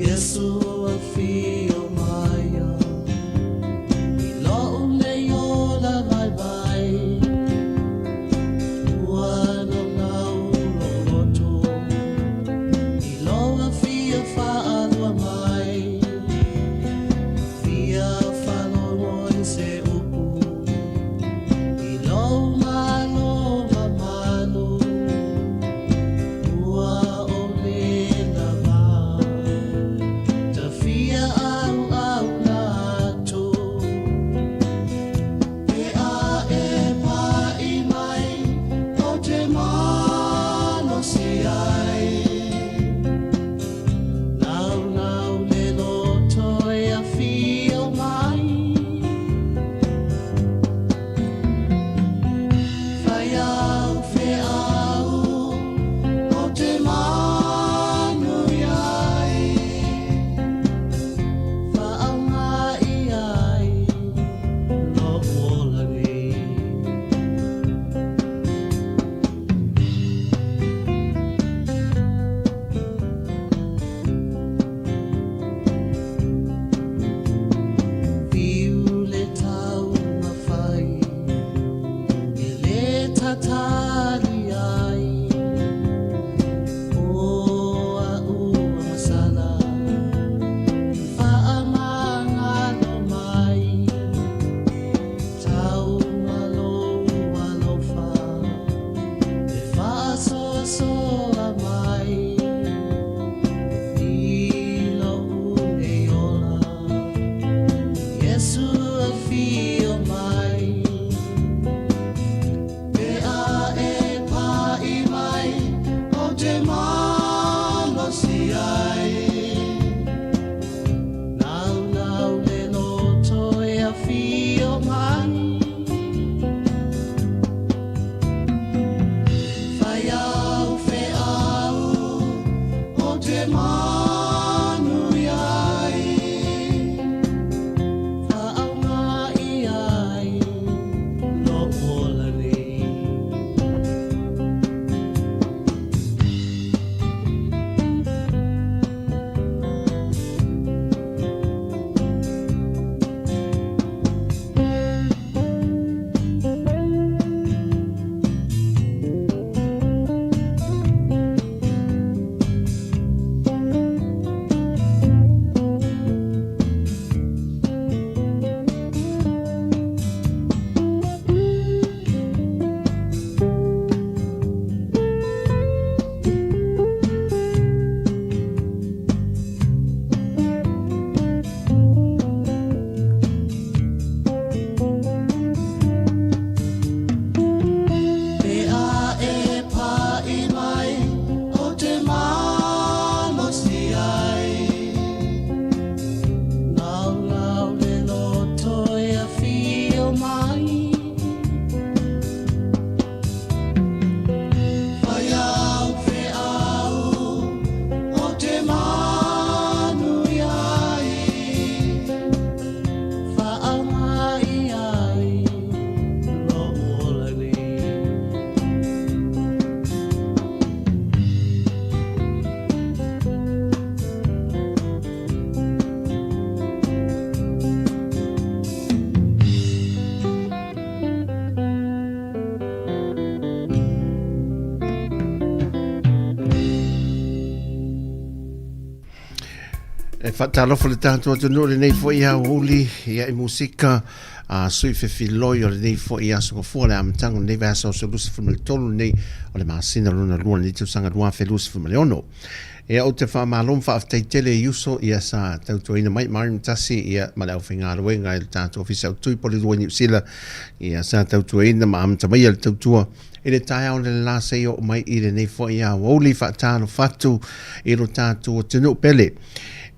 Iesu afio mai i lou nei ola vaivai, ua naunau lou loto i lou afio faalua mai, fia faalogo i se upu i lou malo mamalu, ua ou le lava ta fia. E faatalofa le tatou atunuu i lenei foi aoauli ia i musika a sui fefiloi o lenei foi aso gafua le amataga o lenei vaiaso aso 23 lenei o le masina lona lua lenei tausaga 2026. Ia ou te faamalo ma faafetai tele i uso ia sa tautuaina mai Mariam Tasi ia ma le aufaigaluega i le tatou Ofisa Autui Porirua i Niu Sila ia sa tautuaina ma amata maia le tautua i le taeao o le la seia oo mai i lenei foi aoauli faatalofa atu i lo tatou atunuu pele.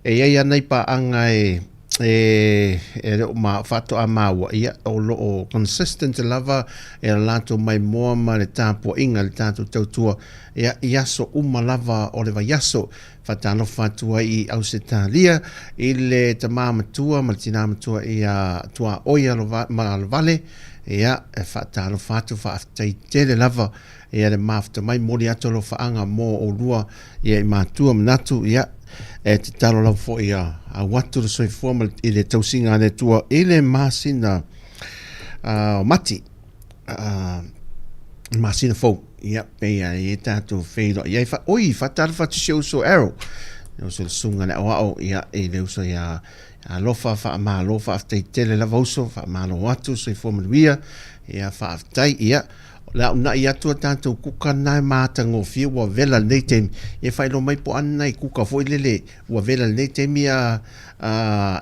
E i ai lava nai paaga e e e le o ma faatoa maua ia o lo o consistent lava e la latou maimoa ma le tapuaiga i le tatou tautua ia i aso uma lava o le vaiaso. Faatalofa atu ai i Ausetalia i le tama matua ma le tina matua ia Tuaoi ma Lovale ia e faatalofa atu faafetai tele lava ia le mafuta mai momoli atu alofaaga mo olua ia i matua manatu ia e tatalo lava foi ia au atu le soifua ma i le tausiga a le Atua i le masina o Mati masina fou ia pei a i tatou feiloai ai fa oi faatalofa atu si ou uso Arrow le uso le susuga le aoao ia i le uso ia alofa faamalo faafetai tele lava uso faamalo atu soifua manuia ia faafetai ia O le a unai atu a tatou kuka lena e matagofie ua vela lenei taimi. Ia faailoa mai po o a ni nai kuka foi lele ua vela lenei taimi a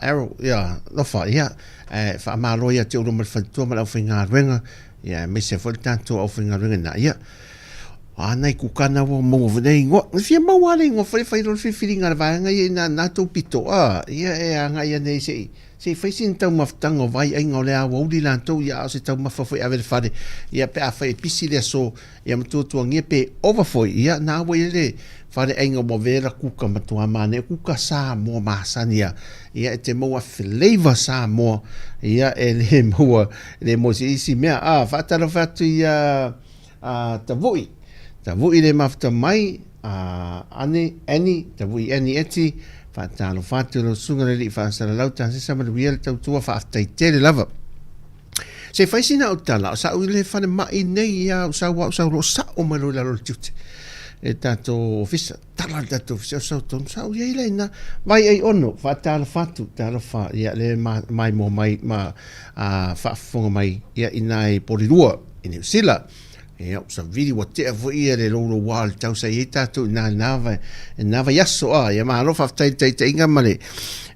Arrow, ia Lofa, ia e faamalo ia te oulua ma le faletua ma le aufaigaluega, ia aemaise foi le tatou aufaigaluega ina. Ia, o a nai kuka na ua maua foi nei igoa. E fia maua lava le igoa foi fai loa le filifiliga a le vaega ia ina na tou pito, a, ia e agai ane ai se i Se i fai sina taumafataga o vaiaiga o le aoauli latou ia a o se taumafa foi e ave i le fale ia pe afai e pisi le aso ia ma tuatuagia pe ova foi ia na ua i ai le faleaiga ua vela kuka matua manaia kuka Samoa masani a ia e te maua flavor Samoa ia e le maua e le maua se isi mea a faatalofa atu ia a Tavui Tavui le mafuta mai a Ane, Annie, Tavui Annie Eti, faatalofa atu i lau susuga le alii faasalalau Tasesa Manuia le tautua faafetai tele lava. Se i fai sina au tala, o sa'u i le falemai nei ia au sau au sau lo sa'o mai loa i lalo o le tiute e tatou ofisa, tala le tatou ofisa o sau tonu sa'u i ai la ina vai ai ono, faatalofa atu, talofa ia le maimoa mai ma a, faafofoga mai ia ina i Porirua i Niu Sila. Ia, ua savili ua tea foi ia le louloua o le tau sa i ai tatou i na vai, na vaiaso a. Ia malo faafetai i le taitaiga ma le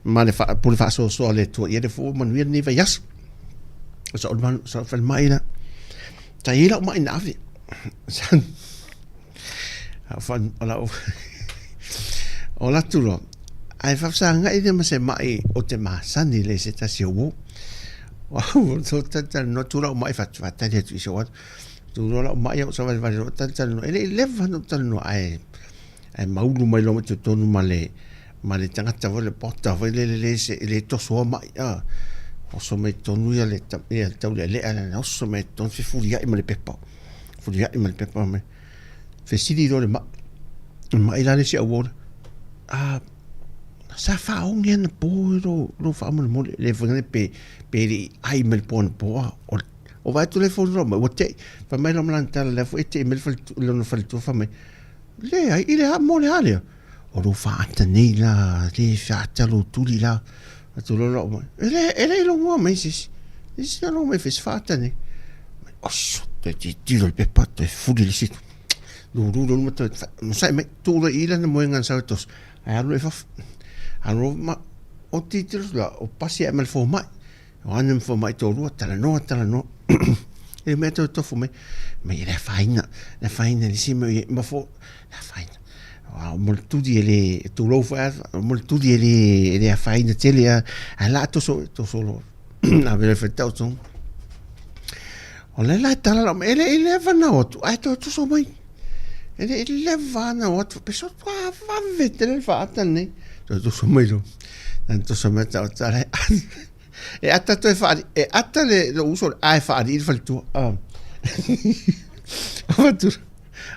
ma le pule faasoasoa a le Atua. Ia le foi ua manuia lenei vaiaso. Sa o le sa o falemai la. Sa i ai lau mai na ave. Sa o lau o la atu loa, ae faafesagai lea ma se mai o te masani le se tasi o uo. Talanoa tu lau mai faatali atu i se atu. Tu loa lau mai au savalivali loa talatalanoa. E le i leva ona ou talanoa ae ae maulu mai loa ma totonu ma le ma le tagata foi le porter foi lele le se le tosoa mai a. Oso mai totonu ia le ia le taulealea lea oso mai totonu fefuliai ma le pepa. Fefuliai ma le pepa mai. Fesili loa le mai. Le mai la le isi auauna. Ah, sa faaogi anapo i lou, lou faamolemole. Le foi pe, pe le i ai mai le po anapo a. O, o vaai atu le fono mai, ua te i. Fai mai loa ma lana tala, lea foi e te i mai le faletua, lona faletua fai mai, leai, i le a, mo le a lea? O lou faata nei la, le faata lou tuli la. Atu loa lau mai, e le, e le i logoa mai se isi. Isi na logo mai fai se faata nei. Oso, toe tilotilo i le pepa, toe fuli le isi. Lulu loa ma toe, masa'i mai, tuu loa i i lana moega na sau e toso. Ae alu loa i fafo. Alu loa ma, o tilotilo atu la, o pasi ae ma le fomai. O ana ma fomai toalua, talanoa, talanoa. E mea toe tofu mai, mai e le afaina, le afaina i le isi mea, ma fo, le afaina. O mo le tuli e le, tulou foi a, o mo le tuli e le, e le afaina tele a, ae la toso, toso loa. Ave le whetau tonu. O le la tala lau, e le i leva na o atu, ae toe toso mai. E le i leva na o atu, pe so tua vave tele le whaata nei. Toe toso mai lo. Nan toso mai tau tala e E ata toe whaari, e ata le lo uso le ae whaari i le whaletua. O whatu,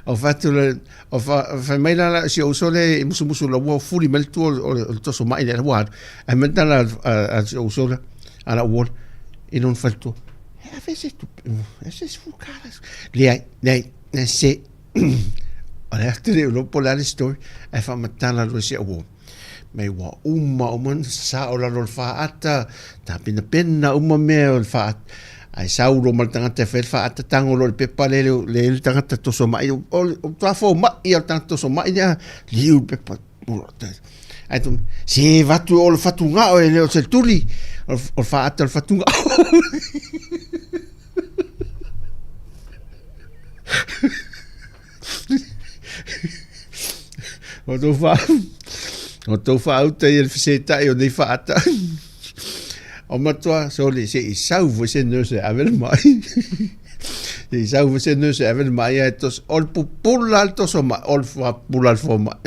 o whatu le, o whai mai la si o uso le i musumusu la ua fuli mai le tua o le toso mai le ua alu. Ai mai tala a si o uso le, a la ua i lona faletua. E ave se tupe, e se 10 kala. Leai, leai, na se. O le atu le ulo po le a le story, ai whaamatala loa si au. Mai ua uma uma ona sasao lalo o le faata, tapenapena uma mea o le faata. Ae sau loa ma le tagata e fai le faata tago loa i le pepa lea le le tagata toso mai, o le matua fomai lava o le tagata toso mai lea, liu le pepa. Ae tu, se vatu o le fatugao e le o se tuli, o le faata o le fatugao. O tou wha, o tou whaauta i le fesetai o nei whaata. O matua, sole, se i sau foi se nurse e ave le mai. Se i sau foi se nurse e ave le mai, ae tos, o le pupula le toso mai, o le pupula le fomai.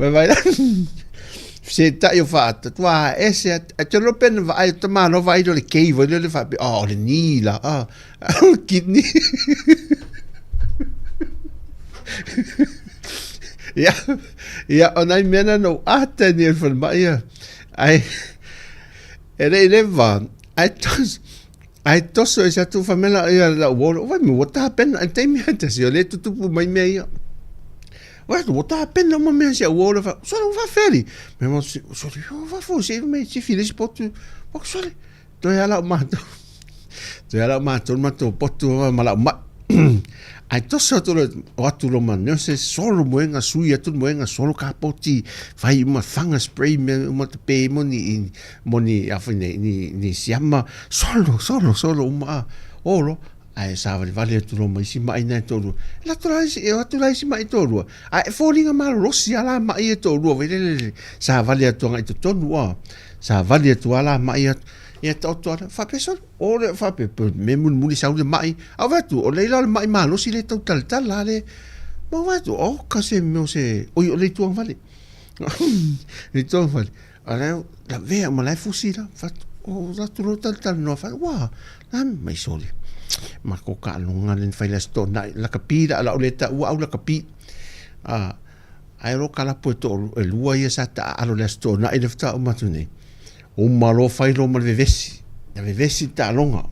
Vai vai la. Fesetai o whaata, tua ese, a te lope na vaai, o tamalo vaai le kei voi le whape, oh, o le ni la, ah. Kidney. Ia, ia, o nai mea na nou ata ni e falemai ia. Ai, e le i leva, ai toso, ai toso e se atu whamela ia la uolo, vai me ua tapena, e taimi ai tasi, o le tutupu mai mea ia. Vai, ua tapena uma mea se uolo, fa, sole ua whawheri. Me mo, sole, ua whawheri, se me, se fili se potu, sole, Toe ala o matou. Toe ala o matou matou potu ma lau mai. Ai toso atu le o atu lo ma nurse solo moenga sui atu moenga solo kapoti fai uma fanga spray me uma te pe mo ni mo ni a nei ni ni siama solo solo solo uma olo ae savalivali atu loa ma isi maʻi na e toalua. E alu atu la isi, e o atu la isi maʻi toalua, ae e foliga malolosi lava la maʻi e toalua foi lele savali atu agai totonu a. Savali atu lava la maʻi atu. Ia taoto lava, faapea sole, o le faapea, pe mea mulimuli sau le maʻi. A ou vaai atu, o lea la o le maʻi malosi lea e tau talatala lea. Ma ou vaai atu, oka se mea o se, oi o le itu agavale. Le itu agavale. A la lavea ma la e fusi la, fatu, o atu loa talatalanoa fai, ua, la mai sole. Ma ko kaaloga le na fai le aso toonai, lakapi la, la o le taua au lakapi. A, ae o lo kalapu e to, e lua ia sa taaalo le aso toonai le faatoa uma atu nei. Uma loa fai loa ma le vevesi. Na vevesi le taaloga.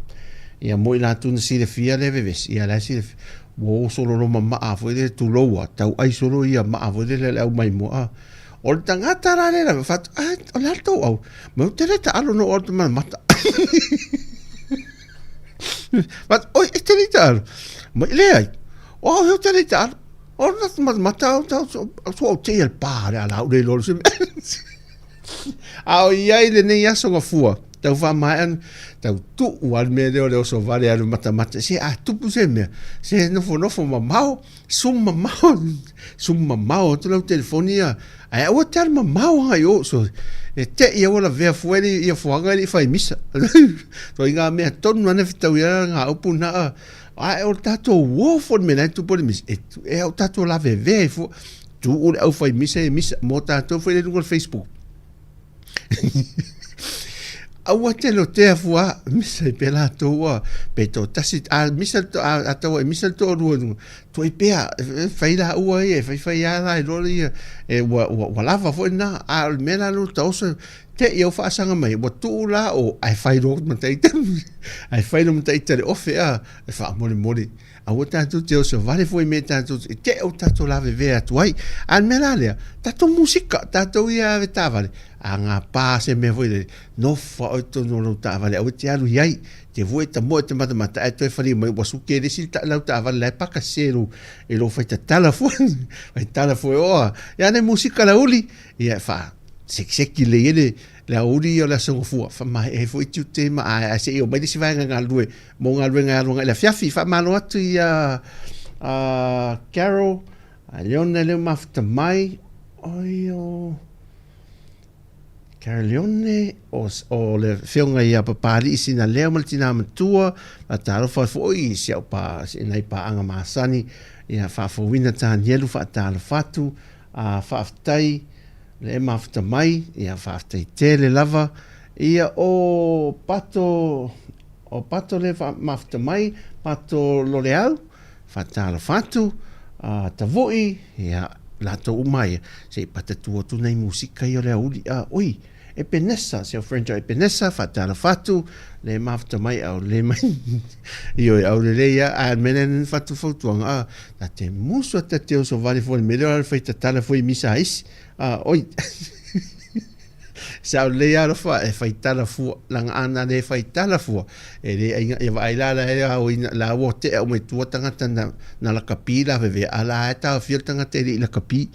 Ia mo i latou na silafia lea vevesi, ia la e silafia. Ua o solo loa ma maa foi lele tuloua, tauai solo ia maa foi lele a le au maimoa. A, O le tagata la lea lava fatu, ah, o le a le tou au? Ma ou te le taalo no o te mata. Fatu, oi, e te le taalo. Ma i leai, o au he o te le taalo. O le mata mata au tau, so au te i al pā le ala au le lolo se mea. A o iai lenei aso gafua, tau whaamaea, tau tuu a le mea lea o le oso vale alu matamata, se a tupu se mea, se nofonofo mamao, Sum mamao, sum mamao atu lau telefoni ia, ae aua te alu mamao agai o, so, e te i aua lavea fua ele ia fuaga ele i whai misa. So i ngā mea tonu ana whitau ia ngā upu na, ae o le tātou uo fo le mea tupu le misa, e, e au tātou lave vea i fua, tu o le au whai misa e misa, mō tātou fo le lunga le Facebook. Aua te lotea fua, misa i pēlā tōua, pe tō tasi, a misa a, a taua e misa tō rua runga, toi pea, e whai la ua ia, e whai whai a la e loa ia, e ua, ua, ua lava foi nā, a o le mea la lo taoso, te i au whaasanga mai, ua tuu la o, ai whai loa mataita, ai whai loa mataita le ofe a, e whaamolemole. Aua tātou te oso vale foi me tātou, e te o tātou la vevea atu ai. A le mea la lea, tātou musika, tātou ia ave tāvale, a ngā pā se mea foi le, nofa oi tonu o lau tāvale, aua te alu i ai, te vue ta moe te matamata, ai toe whare mai, ua suke le si ta lau tāvale, lai paka se ro, e lo whai tatala foi, whai tala foi oa, ia ne musika la uli, ia wha, sekiseki le ele, le aouli ia o le aso gafua, wha mahe he foi tiute ma, a, a se i o mai le si vaenga ngā lue, Mō galuega e alu agai i le afiafi. Faamalo atu i a Carol, a Leone lea ua mafuta mai. Oi o Carol Leone, o, o le afioga ia Papali'i Sinaleo ma le Tina Matua, faatalofa foi i si au pa, si nai paaga masani, ia faafouina Tanielu, faatalofa atu, a faafetai le e mafuta mai, ia faafetai tele lava, ia o Pato, O Pato le mafuta mai, Pato Loleau, Whatalofa atu, a Tavui, ia, latou uma ia, se i patatu atu nei musika ia o le aouli, a, oi, Epenesa, si au friend o Epenesa, whatalofa atu, le mafuta mai, au le mai, ioe, au lelei ia, a mele nani whatu fautuanga, a, ta te musu a ta te oso vale fo le mele o le whai tatala fo i misa isi, a, oi, Sao lelei alofa e faitala fua laga ana le faitala fua e le aiga ia vaai la la e aoina la ua tea uma i tua tagata na na lakapi lavevea a la e taofia le tagata e le i lakapi.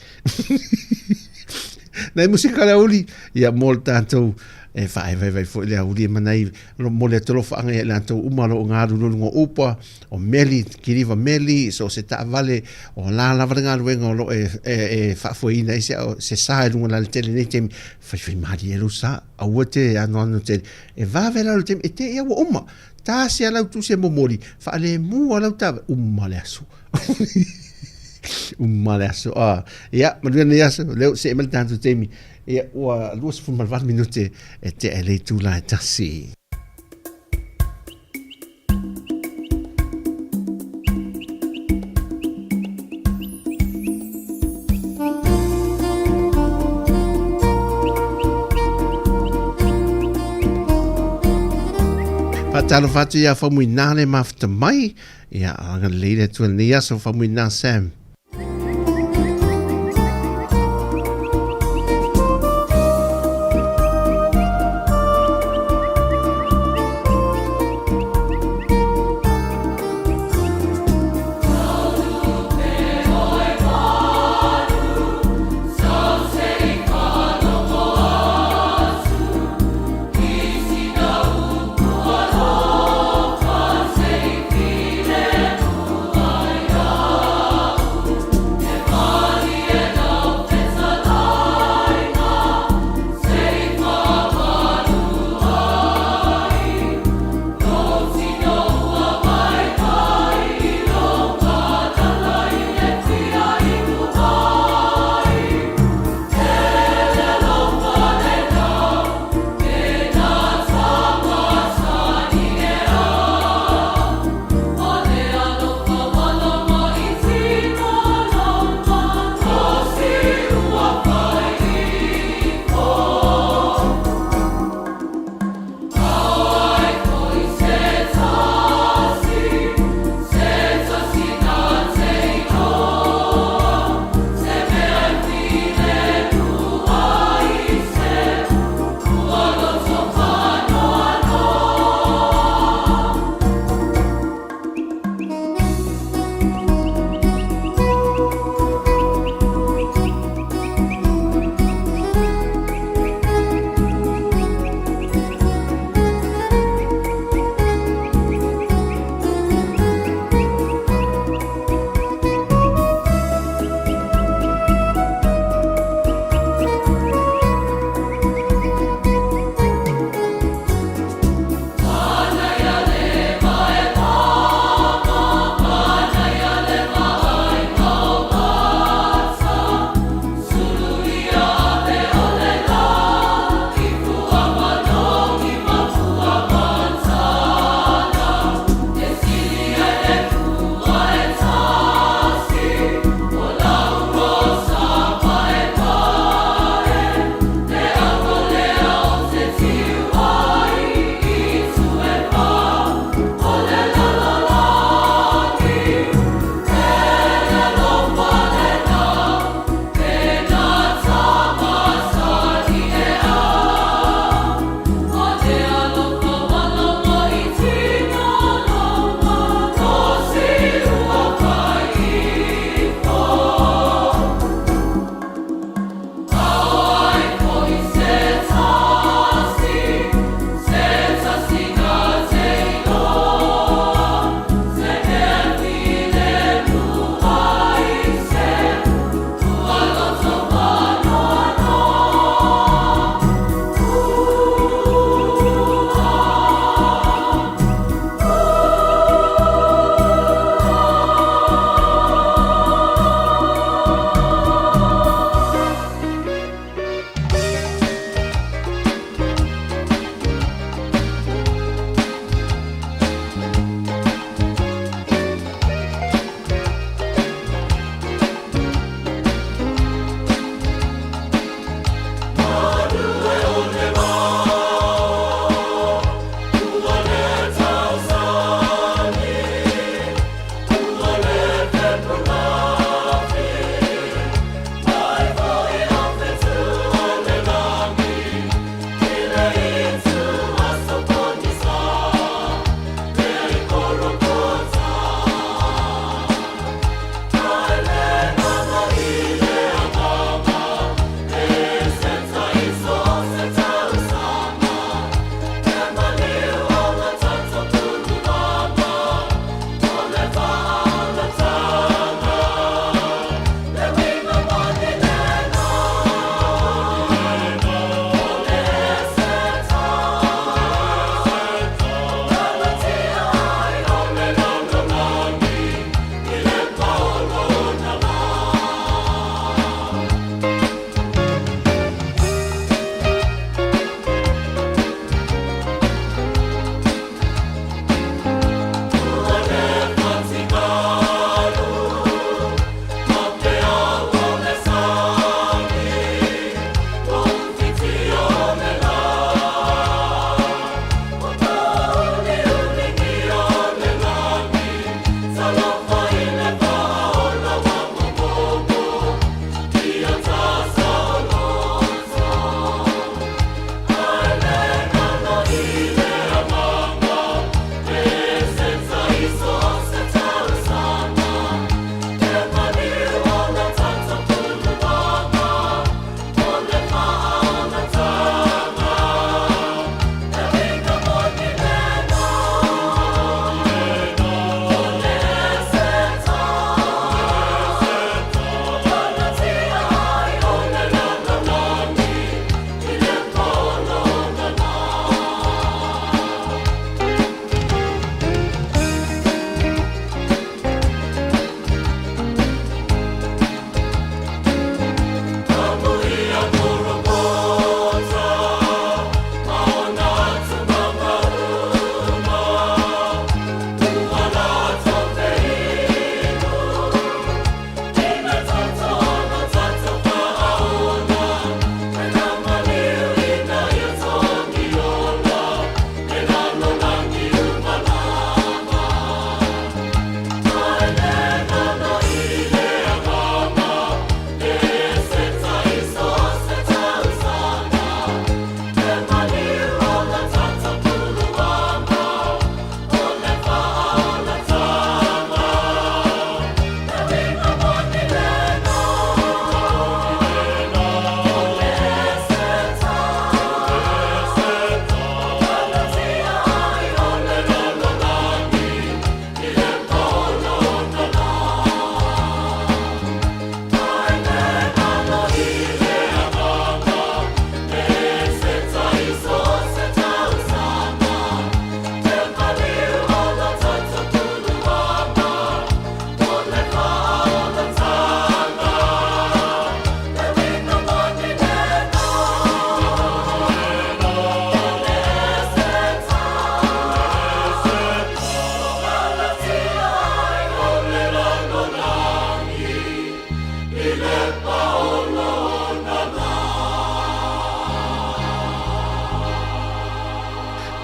Nai musika le aoauli ia mo le tatou e faaevaevae foi le aoauli e manai mo le alofaga ia i latou uma o lo o galulue luga o upa o meli, kiliva meli, so o se taavale, o la lava le galuega o lo o e, e, e faafoeina ai se, se sa i luga o le alatele i lenei taimi, faifai malie lou sa, aua te anoano tele, e vave la le taimi, e te ia ua uma, tasi a lau tusi e momoli, faalemu a lau taavale, uma le aso. uma le aso. Ah, ia, manuia lenei aso, lea ua see mai le tatou taimi, ia, ua 28 minute e tea i le itula e tasi. Faatalofa atu iā Faumuina le mafuta mai. Ia, agalelei le Atua i lenei aso Faumuina Sam.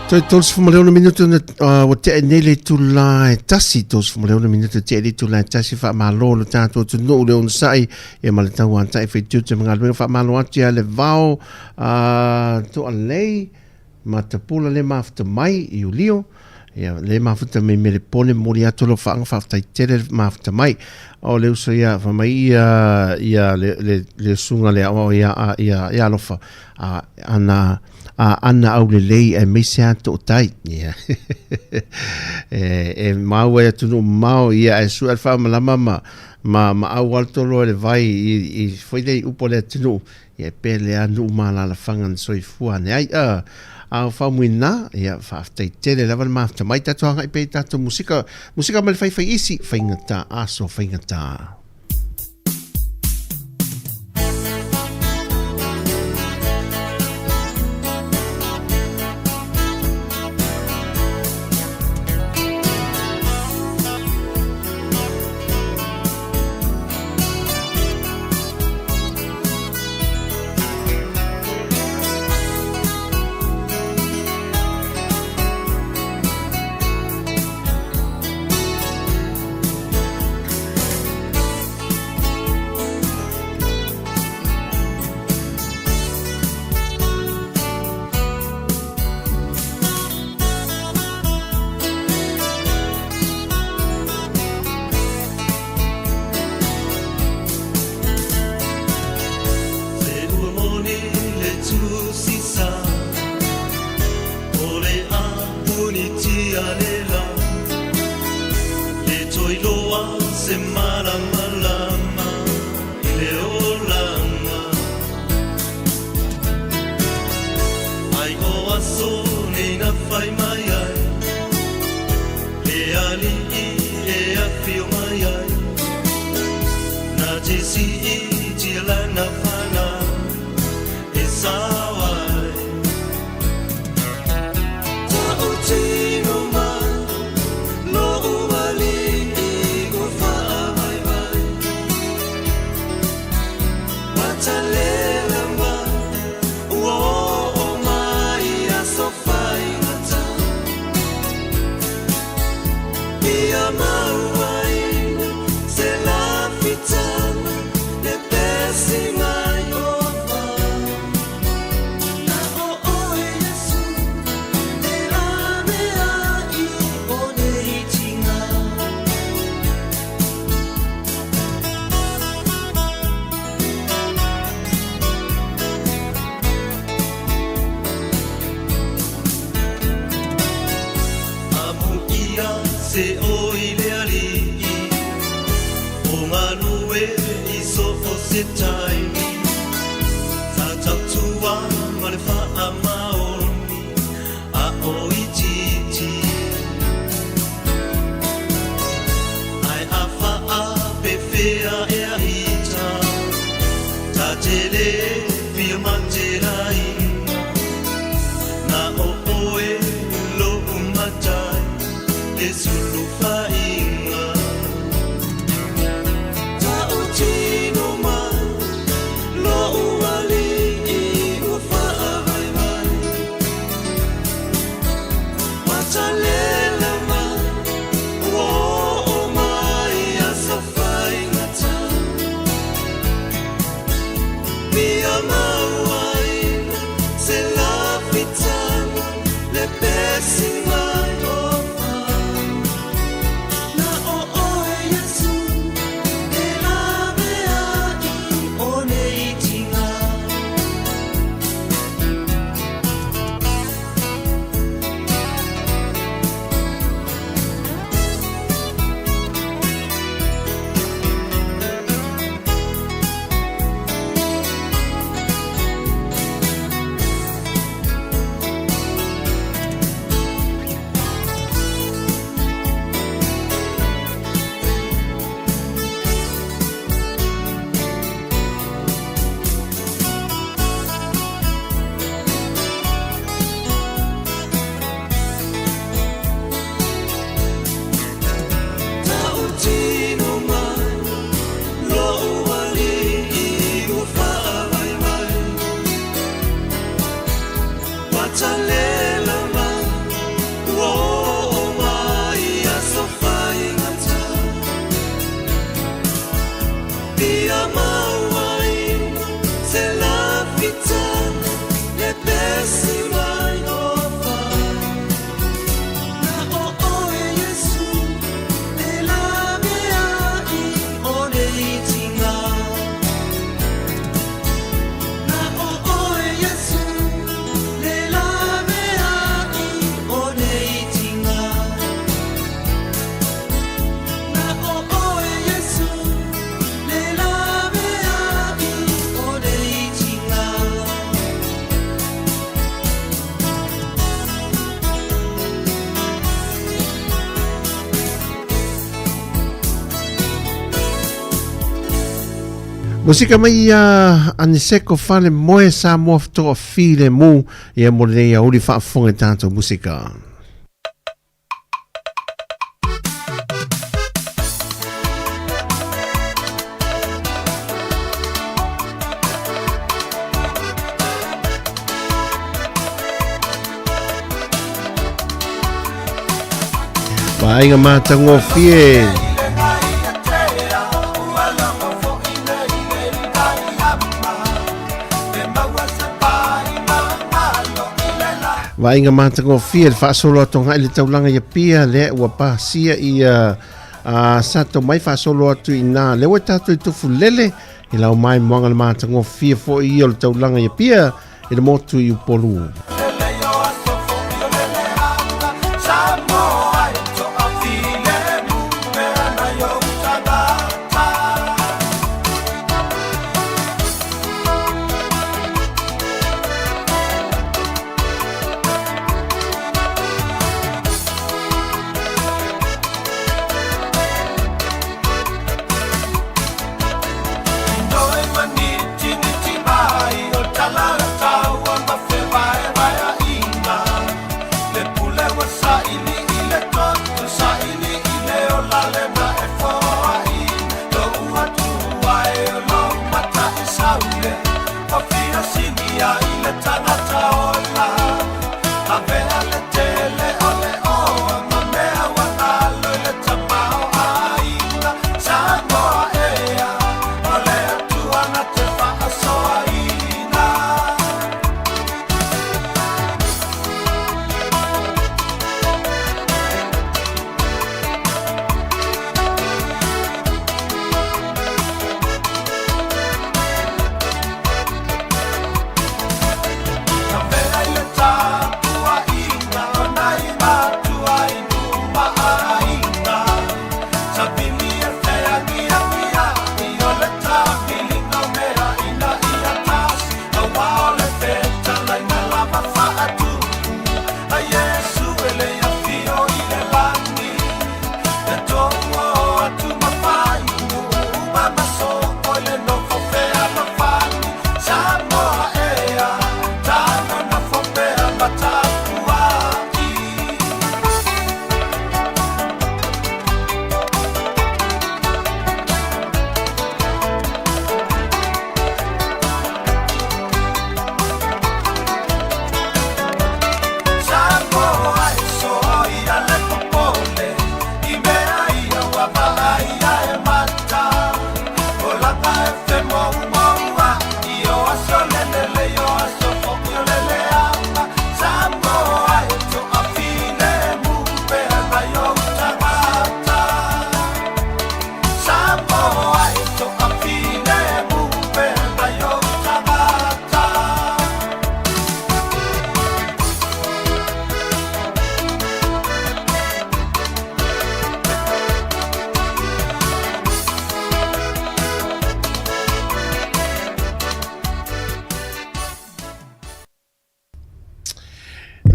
Toe 36 minutu na ua tea nei le itula e tasi, 36 minutu tea le itula e tasi, faamalo lo tatou atunuu le onosai ia ma le tauatai faitiute ma galuega, faamalo atu ia le vao toalei Matapula le mafuta mai i Ulio, ia le mafuta mai Melepone, momoli atu lau faaga faafetai tele le mafuta mai. O le uso ia fai mai ia ia le le le susuga le aoao ia ia ia alofa a ana a ana aulelei aemaise a tootai. Ia e e maua i atunuu mamao ia ae sue le faamalama ma ma ma au alu tolo e le vai i i foi lea i upu a le atunuu Ia e pele a nuu ma alaalafaga na soifua ane ai. A, a o Faumuina, ia, faafetai tele lava le mafuta mai. Tatou agai pea i tatou musika, musika ma le faifai isi, faigata aso faigata. Musika mai ia Aniseko Fale Moe Samoa Toafilemu ia mo lenei aoauli faafofoga i tatou musika. Vaaiga matagofie. Vaaiga matagofie le faasolo atu agai le taulaga i Apia lea ua pasia ia a sato mai faasolo atu i nā lea ua tatou i Tufulele i lau mai moaga le matagofie foi ia o le taulaga i Apia i le motu i Upolu.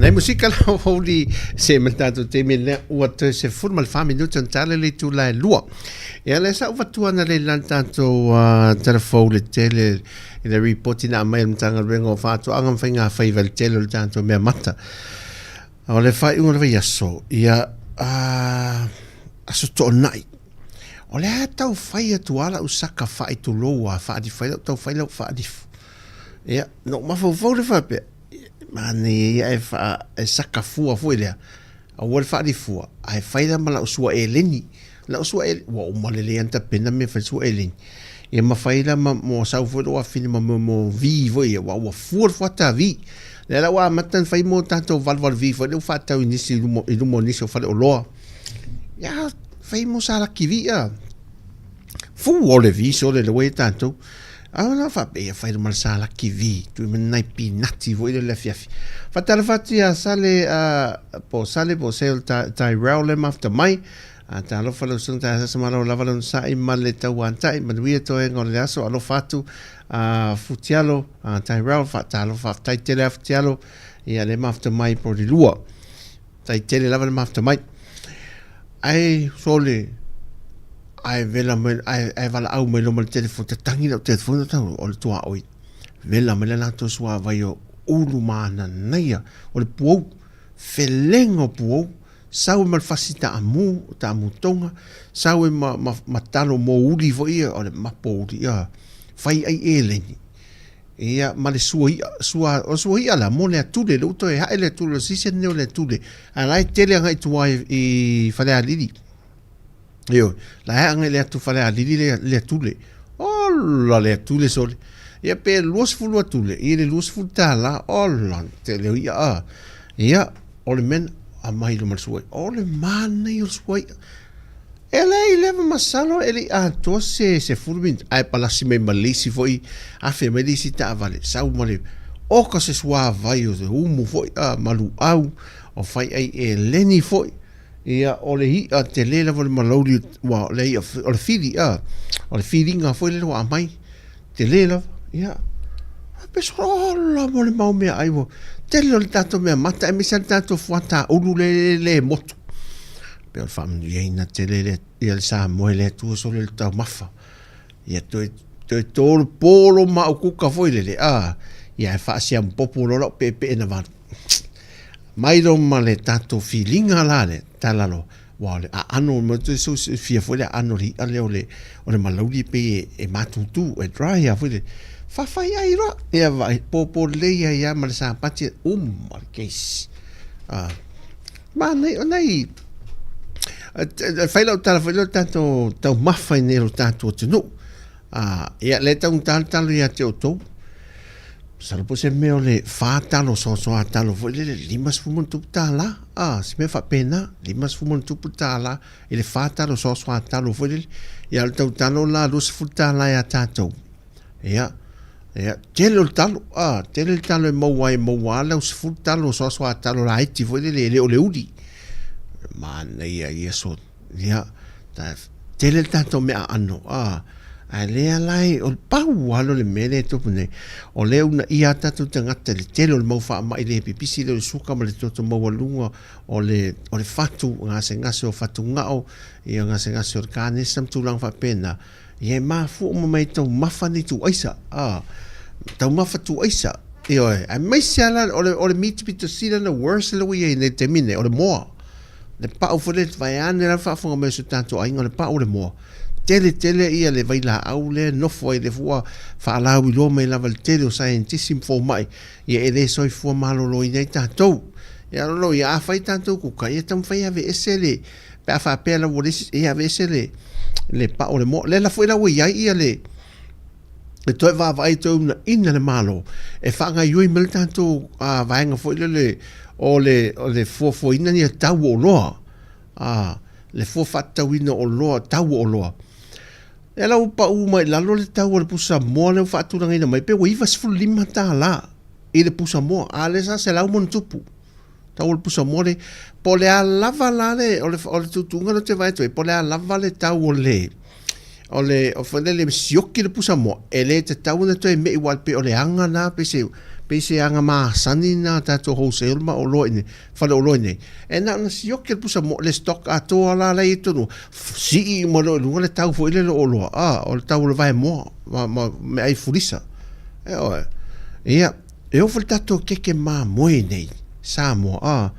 Nei musika la houli se me tatou taimi lea ua toe 14 minute ona tala le itula e lua. Ia lea sa uvatua ana le lan tatou telefou le tele i le ripoti na aumai e le Matagaluega o Faatoaga ma Faiga Faiva i le tele o le tatou mea mata. O le faaiuga o le vaiaso, ia aso Toonai. O le a tau fai atu lava lau saka faaitulou a faalifu ai lau tau fai lau faalifu. Ia, na ou mafaufau lea faapea, manaia ia e, faa, e saka fua foi lea, aua le faalifua, ae fai la ma lau sua eleni. Lau sua eleni, ua uma lelei ana tapena mea fai sua eleni. Ia ma fai la ma mo sau foi lou afine ma mo, mo vi foi ia, ua, ua fua le fuata vi. Lea la ua amata ona fai mo tatou 88V foi lea ua faatau i nisi i luma, i luma o nisi o faleoloa. Ia, fai mo salaki vi a. Fu o le vi sole le ua i tatou. A o la faapea ia fai ma le salaki vi, tui ma nai pinati foi le afiafi. Faatalofa atu ia Sale, po Sale po Sale Tyrell le mafuta mai. A talofa lau susuga Taeasasa malo lava le onosai ma le tauantai, manuia toega o le aso, alofa atu a Futialo, a Tyrell, faatalofa faafetai tele a Futialo, ia le mafuta mai Porirua. Tai tele lava le mafuta mai. Ae sole, ae vela mai, ae, ae valaau mai loa ma le telefoni, tatangi lau telefoni o tau, o le tuaoi. Vela mai le latou suavai o ulu mananaia, o le puou, felega o puou, sau ai ma le fasi taamu, taamu tonga, sau ai ma, ma, ma talo mouli foi ia, o le mapo uli, ia, fai ai eleni. Ia, ma le sua i'a, sua, o sua i'a la, mo le atule, le uto e hae le atule, o le season lenei o le atule. Ae la e tele agai tua i, i Falealili. Ioe, la e agai le atu Falealili le, le atule. Ola le atule sole. Ia pe 20 atule, i le 20 tālā, ola, tele o i'a a. Ia, o le mea, aumai loa ma le sua i'a. O le manaia o le sua i'a. E leai leva masalo e le i atoa se 10 minute ae palasi mai ma le isi foi afe mai le isi taavale sau ma le oka se suavai o se umu foi a ma luau o fai ai eleni foi ia o le i'a tele lava le malauli ua le i'a o le fili a o le filiga foi lele ua aumai tele lava ia pe solo mo le mau mea ai ua tele o le tatou mea mata aemaise le tatou fuata ulu le le motu Pei o le faamanuiaina tele lea ia le Samoa i le Atua sole le taumafa. Ia toe toe tolo polo ma ukuka foi lele a ia e faasiamupopo loa lau peepee na valu. Mai lo ma le tatou filiga la le tala loa ua o le aano mo te so fia foi le aano le i'a lea o le o le malauli pei e, e matutu e dry a foi le fafai ai loa ia vai popo lelei ai a ma le sapati uma le case. Ah Manaia, o nai, e fai lau tala foi lea o le tatou taumafa i nei o le tatou atunuu. Ia, lea e taugata le talo ia te outou. Masalo po o se mea o le fa talo, soasoa talo foi lele, 50 ma ona tupu tala. Se mea faapena, 50 ma ona tupu tala i le fa talo, soasoa talo foi lele. Ia, o le tautalo la 20 tala ia tatou. Ia, ia, tele o le talo, a, tele le talo e maua ai, e maua lava lau 10 talo, soasoa talo laiti foi lele, e le o le uli. Manaia ia so, ia, ta, tele le tatou mea aano, a, ae lea la e, o le pau lava lea o le mea lea e tupu nei, o lea e uunaia lava tatou tagata i le tele o le mau faamai le pipisi lea o le suka ma le toto maualuga o le, o le fatu, gasegase o fatugao, ia gasegase o le kanesa ma tulaga faapena. Ia e mafua uma mai taumafa nei tuaisa, a, taumafa tuaisa, ioe, aemaise lava la, o le, o le meat pito sili ona worse lea ua i ai nei i le taimi nei, o le moa. Le pau foi lea, vaeane la le faafofoga mai o si o tatou aiga, o le pau o le moa. Tele tele ia le vailaau lea e nofo ai, lea foi ua faalauiloa mai lava i le tele o saienitisi ma fomai, ia e le soifua maloloina ai tatou. Ia o lona uiga, afai tatou kuka, ia taumafai e aveese le, pe a faapea la ua leai ia aveese le le pao o le moa. Lea la foi la ua i ai ia le e toe vaavaai toe uunaina le Malo e faagaoioi mai le tatou vaega foi lele o le o le fuafuaina ia tau o oloa, le fua faatatauina o oloa, tau o oloa. Lea la ua pau mai i lalo le tau o le pusa moa lea ua faatulagaina mai pe ua $95 i le pusa moa, a o lea sa 100+. Tau o le pusa moa le, po o le a lava la le, o le, o le tuutuuga lea ou te vaai atu ai, po o le a lava le tau o le, o le, o foi lele sioki le pusa moa, e le tatau ona toe me'i aua pei o le aga lena, pei se, pei se aga masani lena a tatou wholesale ma oloa i inei, faleoloa i inei. E na ona sioki le pusa moa, le stock atoa la la e i totonu, sii uma loa i luga le tau foi lele o oloa, a, o le tau o le vaemoa ma, ma meaai fulisa. Ioe. Ia. E oo foi le tatou keke mamoe nei, Samoa, a,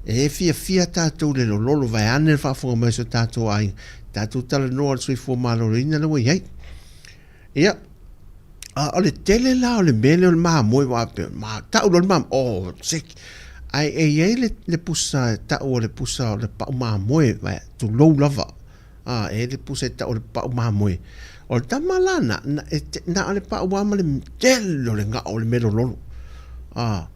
e fiafia tatou i le lololo vaeane le faafofoga mai o si o tatou aiga, tatou talanoa i le soifua maloloina lea ua i ai. Ia, a o le tele la o le mea lea o le mamoe aua e pei, ma, tau loa le mamoe, oh, sick. Ae e i ai le, le pusa e tau o le pusa o le pau mamoe, tulou lava. A, e le pusa e tau o le pau mamoe. O le tama la na, na, e te, na o le pau lava ma le tele o le gao o le mea lololo. A,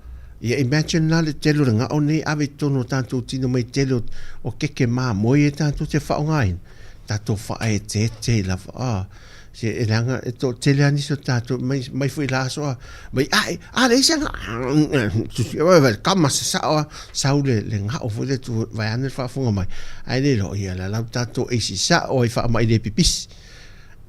Ia imagine la le tele o le gao nei ave i totonu o tatou tino mai tele o, o keke mamoe e tatou te faaaogaina, tatou faaeteete lava. Ah, se e leaga e toatele lava nisi o tatou mai, mai foi la aso a, mai ae, a leai se gao, kama sasao a, sau le, le gao foi le tu, vaeane le faafofoga mai, ae le iloa, ia la lau tatou aisi sao ai faamai le pipisi.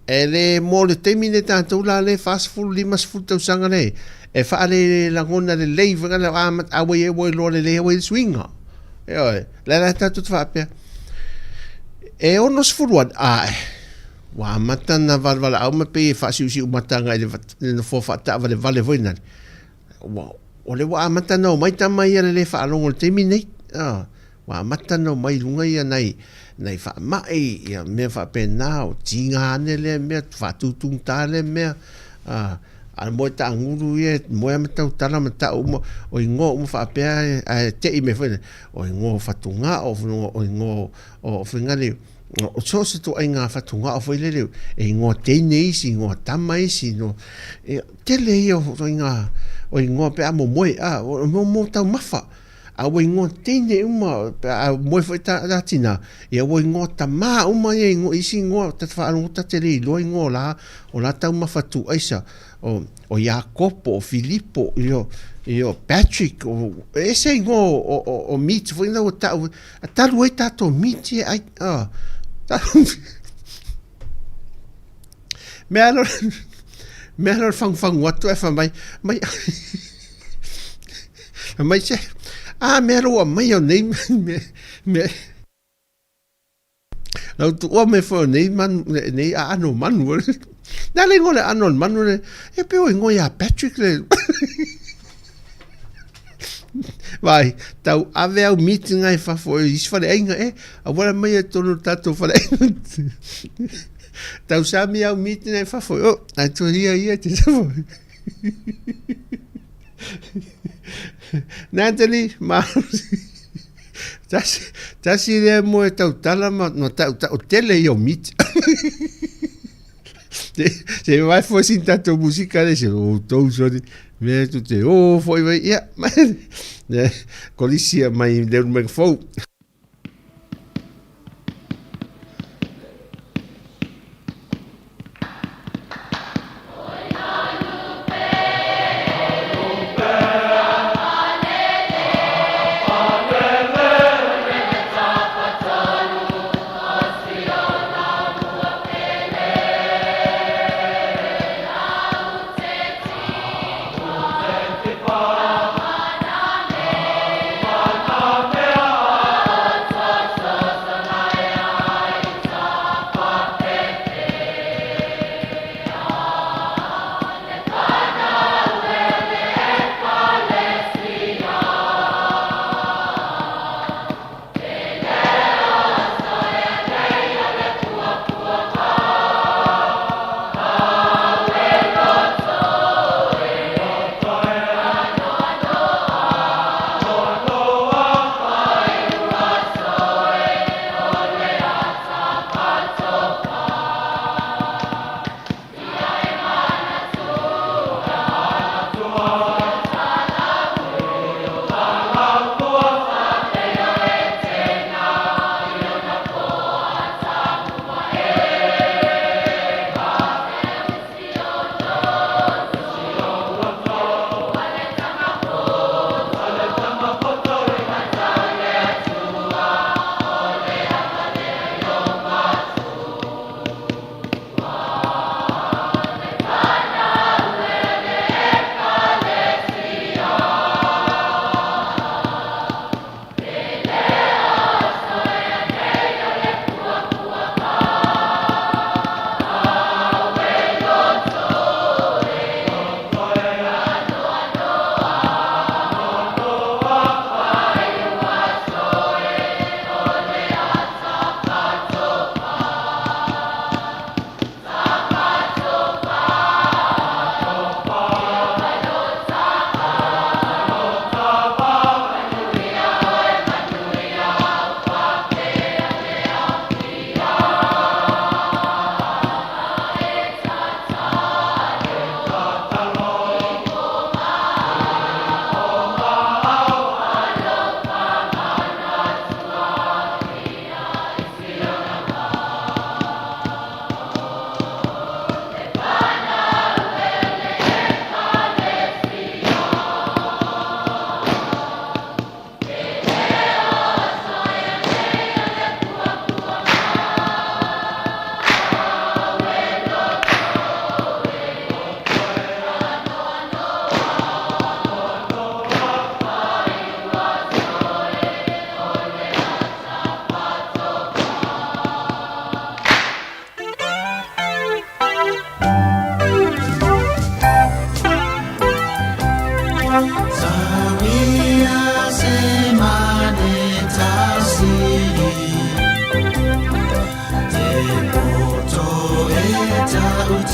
E le mo le taimi nei tatou la le 40, 50 tausaga nei, e faale lagona lelei foi ngana a a ua i ai ua iloa lelei ua i ai le suiga. Ioe, la la tatou te faapea, e 60 ane, ae, ua amata na valevaleau ma pei e faasiusiu mata agai i le nofoa faataavalevale foi nale. Ua, o lea ua amata na omai tama ia le le faalogo i le taimi nei. Ah, Ua amata ona omai i luga ia nai, nai faamai, ia mea faapena, o tiga ane lea mea, faatutugata lea mea, a, a moe taagulu ia, moe lava ma tautala ma tau uma, o igoa uma faapea, ae te i mai foi, o igoa o fatugao, o igoa o fingale, o so o se ituaiga fatugao foi lele, e igoa teine isi, igoa tama isi, igoa, ia, tele ia o ituaiga, o igoa pe a momoe, a, o mo taumafa. A ua ingoa teine uma, a moe foi ta, ta tina, ia ua ingoa tamā uma ia ingoa, isi ingoa, ta te faalogo ta te le iloa ingoa o la, o la taumafa tuaisa, o, o Iakopo, o Filipo, io, io Patrick, o, e ese ingoa o, o, o, o meat foi na ua tau, a talu ai tatou meat e ai, a, talu, Mea lo, mea lo fagufagu atu ae fai mai, mai, fai mai se, a mea lo ua mai o nei mea, mea, lau tuua mai foi o nei manu, nei aano manu. Na le ingoa le aano o le manu le, e pei o ingoa ia Patrick le. Vai, tau ave au meeting ai fafo i isi faleaiga e, auala mai e tonu tatou faleaiga. Tau sami au meeting ai fafo, oh, ai tu ia ia te safo. Natalie, ma tasi, tasi lea mo e tautala ma, ma tau, tau, tele ia o meet. Se vai foi sin tatou musika le se o tou sori me tu te o foi vai ia kolisia mai le mai fou.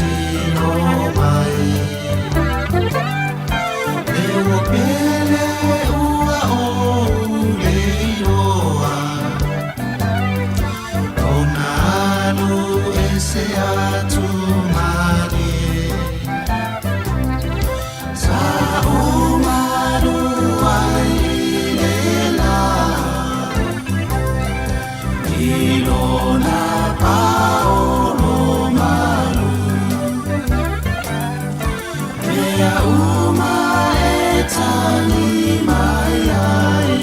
tino mai. E ua pele ua ou le iloa, Ona alu ese atu malie. Sa o malu ai i le la, I lona paolo malu. Mea uma e tali mai ai,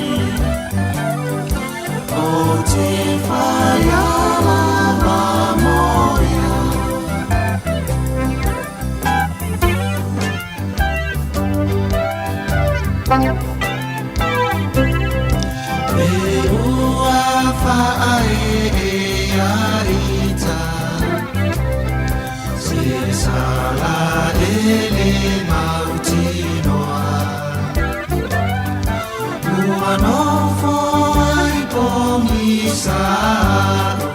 O te whai lava mo ia. Me ua whae e a ita, Se sala e le mautinoa. Ua nofo ai pogisa a'u,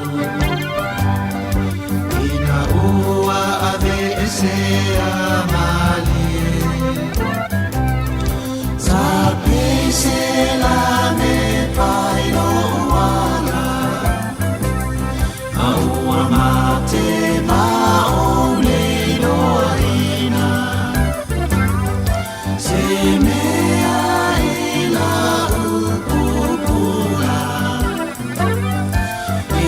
Ina ua aveesea malie. Sa pese la me pai lo'u ala, A ua mate ma ou le iloaina. Se mea i la'u pupula,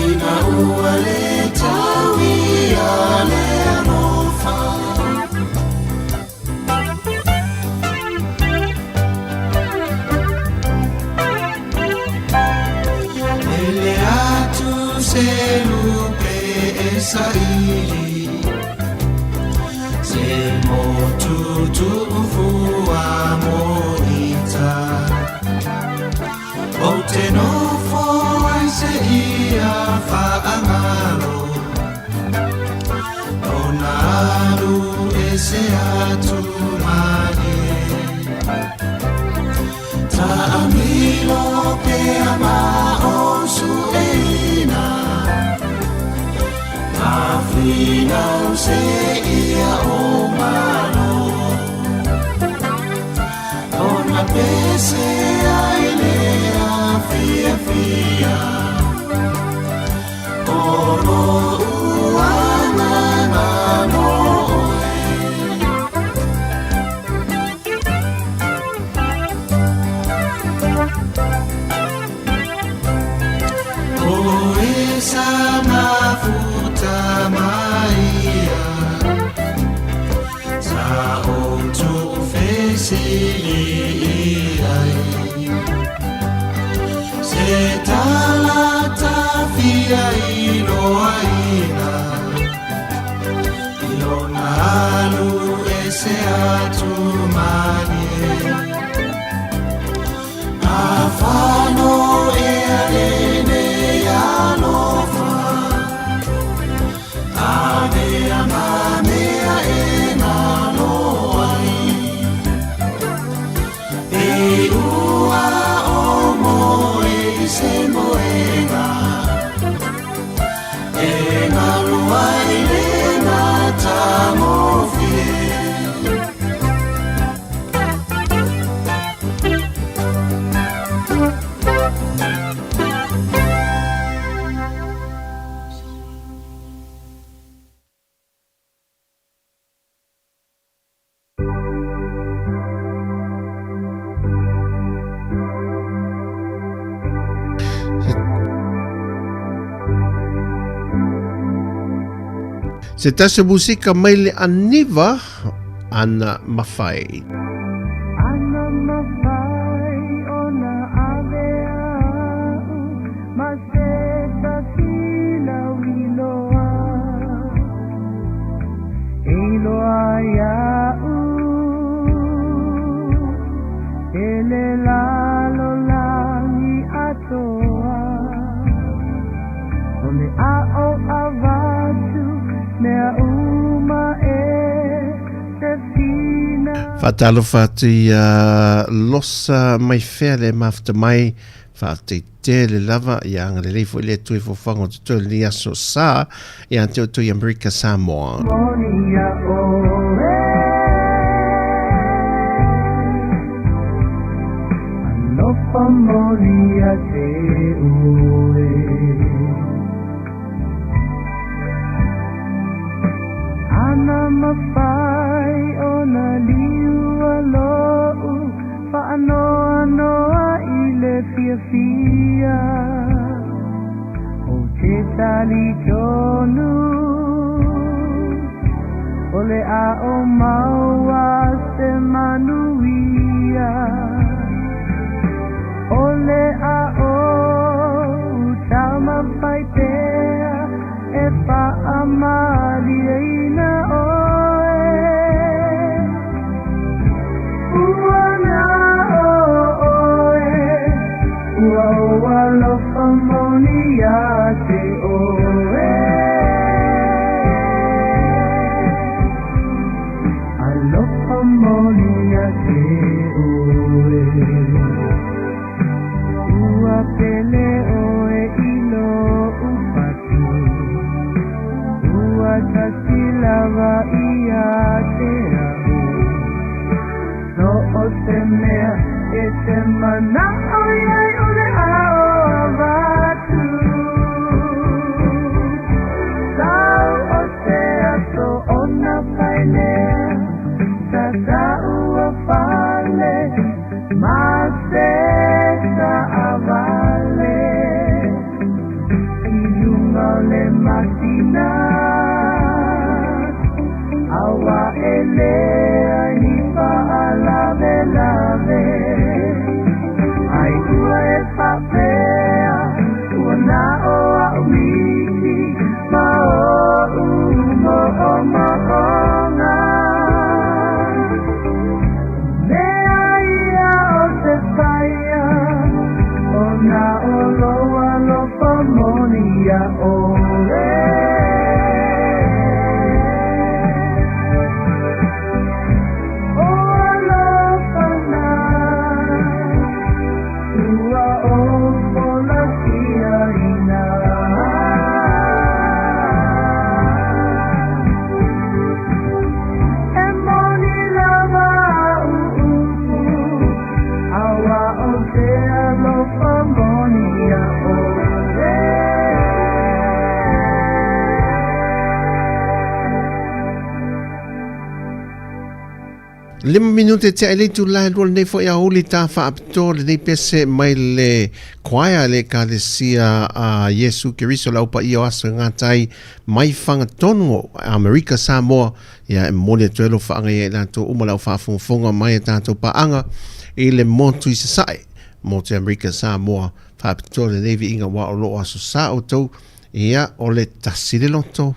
Ina ua le tauia le alofa. Ele atu se lupe e saili, Se motu tu'ufua mo ita. Ou te nofo ai seia faagalo, Ona alu ese atu malie. Ta'amilo pea ma ou su'eina, Ma finau seia o malo. Ona pese ai lea fiafia, O lo'u agaga mo oe. O e sa mafuta mai ia, Sa ou tu'ufesili i ai. Se tala ta fia iloaina, I lona alu ese atu malie. Afano ea lenei alofa, Avea ma mea e galo ai. Pei ua ou moe i se moega, E galu ai le matagofie. Se tasi o musika mai le aniva ana mafai. Ana mafai ona ave a'u ma se tasi lauiloa E iloa ia'u e le lalolagi atoa O le a'o avatu mea uma e se fina. Faatalofa atu ia Losa mai fea le mafuta mai, faafetai tele lava, ia agalelei foi le Atua i foafoaga o totoe o lenei aso sa ia te outou i Amerika Samoa. Ana mafai ona liua lo'u faanoanoa i le fiafia Ou te talitonu o le a o maua se manuia O le a ou taumafai pea e faamalieina oe. Ua na o oe, ua ou alofa moni iā te oe. Alofa moni iā te oe. Ua pele oe i lo'u patu, ua tasi lava ia te a'u. So o se mea e te mana'o iai o le a o avatu. Sau o se aso ona pae lea, sa sa'u o fale ma se taavale i luga o le masina aua e leai ni faalavelave ai ua e faapea ua na o a'u miti ma o'u mo'omo'oga mea ia o te paia ona o lou alofa moni iā ʻoe. O alofa nā ua ou folasiaina. E moni lava a'u upu, aua o te alofa moni iā ʻoe. Lima minute tea i le itula e lua lenei foi aoauli ta faapitoa lenei pese mai le choir le Ekalesia a Iesu Keriso le Au Paia o Aso e Gatai mai Fagatonu o Amerika Samoa ia e momoli atu ai alofaaga ia i latou uma le au faafogafoga mai a tatou paaga i le motu i Sasae motu i Amerika Samoa faapitoa lenei viiga aua o lo o aso sa outou ia o le tasi le loto.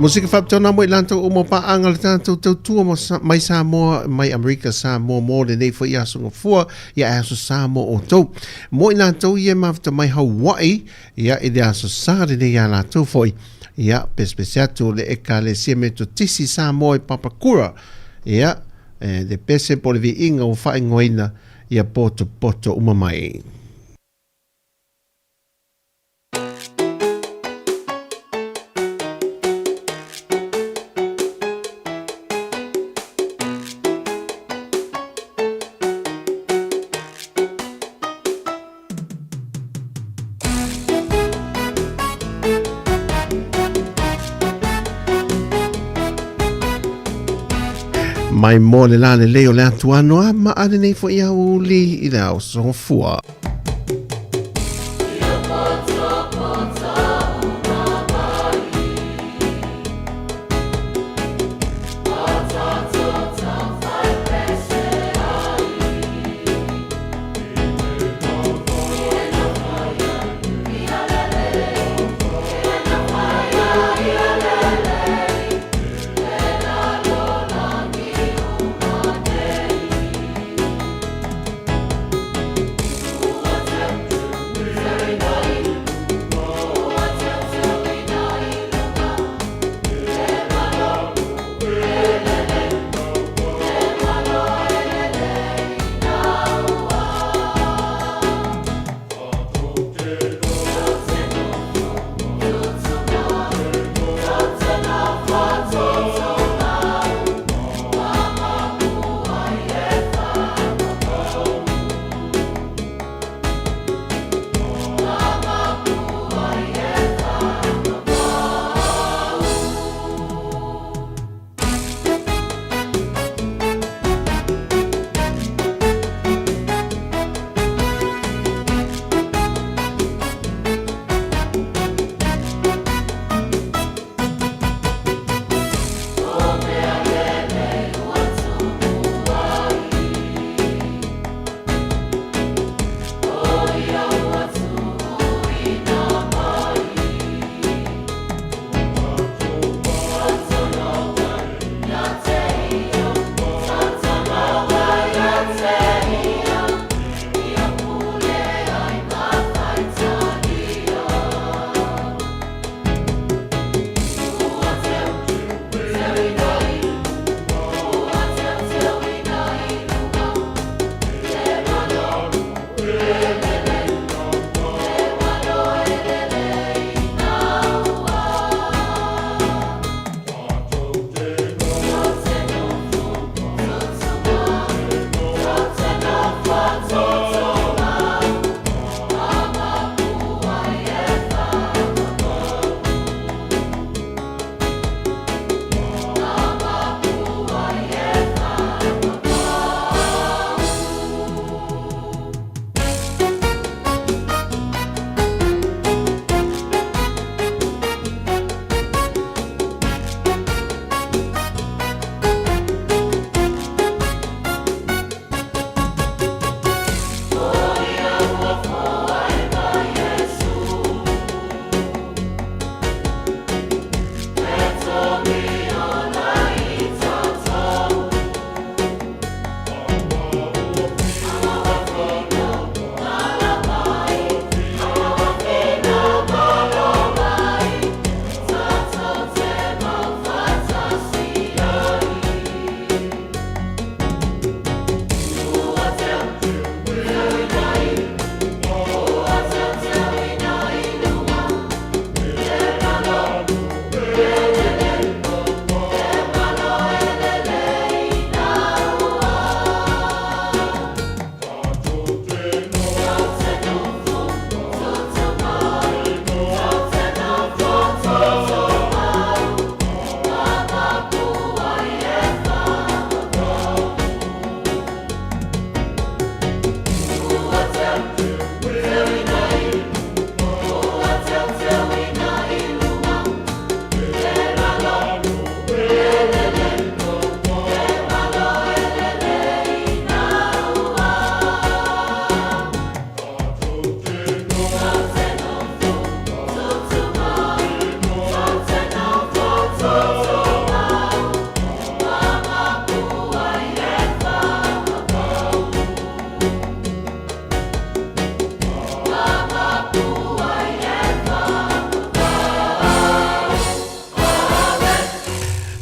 Musika faapitoa mo i latou uma o paaga le tatou tautua mo mai Samoa mai Amerika Samoa mo lenei foi aso gafua ia e aso sa mo outou. Mo i latou ia e mafuta mai Hawaii ia i le aso sa lenei ia latou foi ia pesepese atu le Ekalesia Metotisi Samoa i Papakura ia e le pese po o le viiga ua faaigoaina ia potopoto uma mai. Mai mo le la lelei o le atuano a maa lenei foi aoauli i le ao sofua.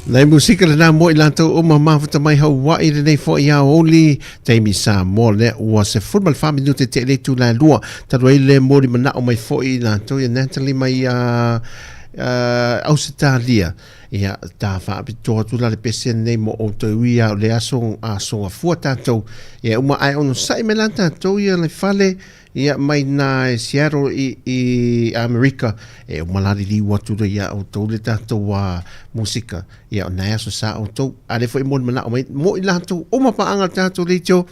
Nai musika lenā mo i latou uma mafuta mai Hawaii lenei foi aoauli taimi Samoa lea ua 14 minute te le itula e lua talu ai le moli manao mai foi i latou ia Natalie mai a Ausetalia ia ta faapitoa atu la le pese lenei mo outou ia o le aso aso gafua tatou ia uma ae onosai mai la tatou ia le fale Ia, mai na e Seattle i, i Amerika, e uma la liliu atu le ia outou le tatou a musika. Ia, o nai aso sa outou. A le foi mo le manao mai, mo i latou uma paaga le tatou leitio,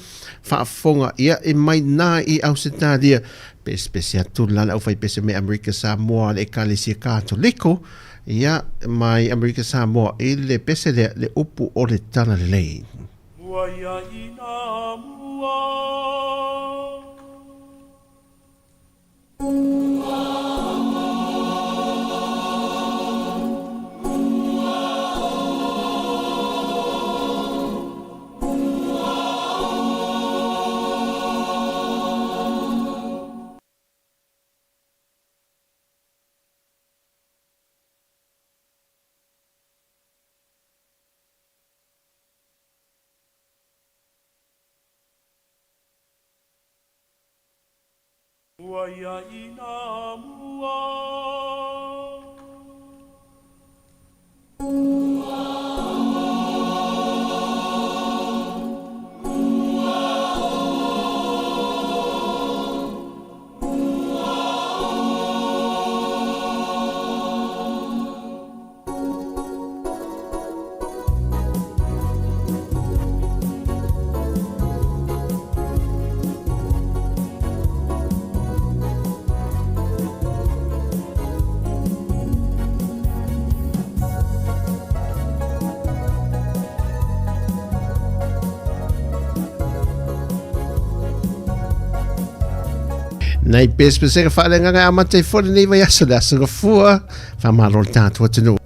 faafofoga, ia, e mai na i Ausetalia, pesepese atu la le aufai pese mai Amerika Samoa le Ekalesia Katoliko, ia, mai Amerika Samoa, i le pese lea, le upu o le Talalelei. Mua ia ina mua. Mua ia ina mua. Nei pesepesega faaleagaga e amata ai foi lenei vaiaso le aso gafua. Faamalo le tatou atunuu.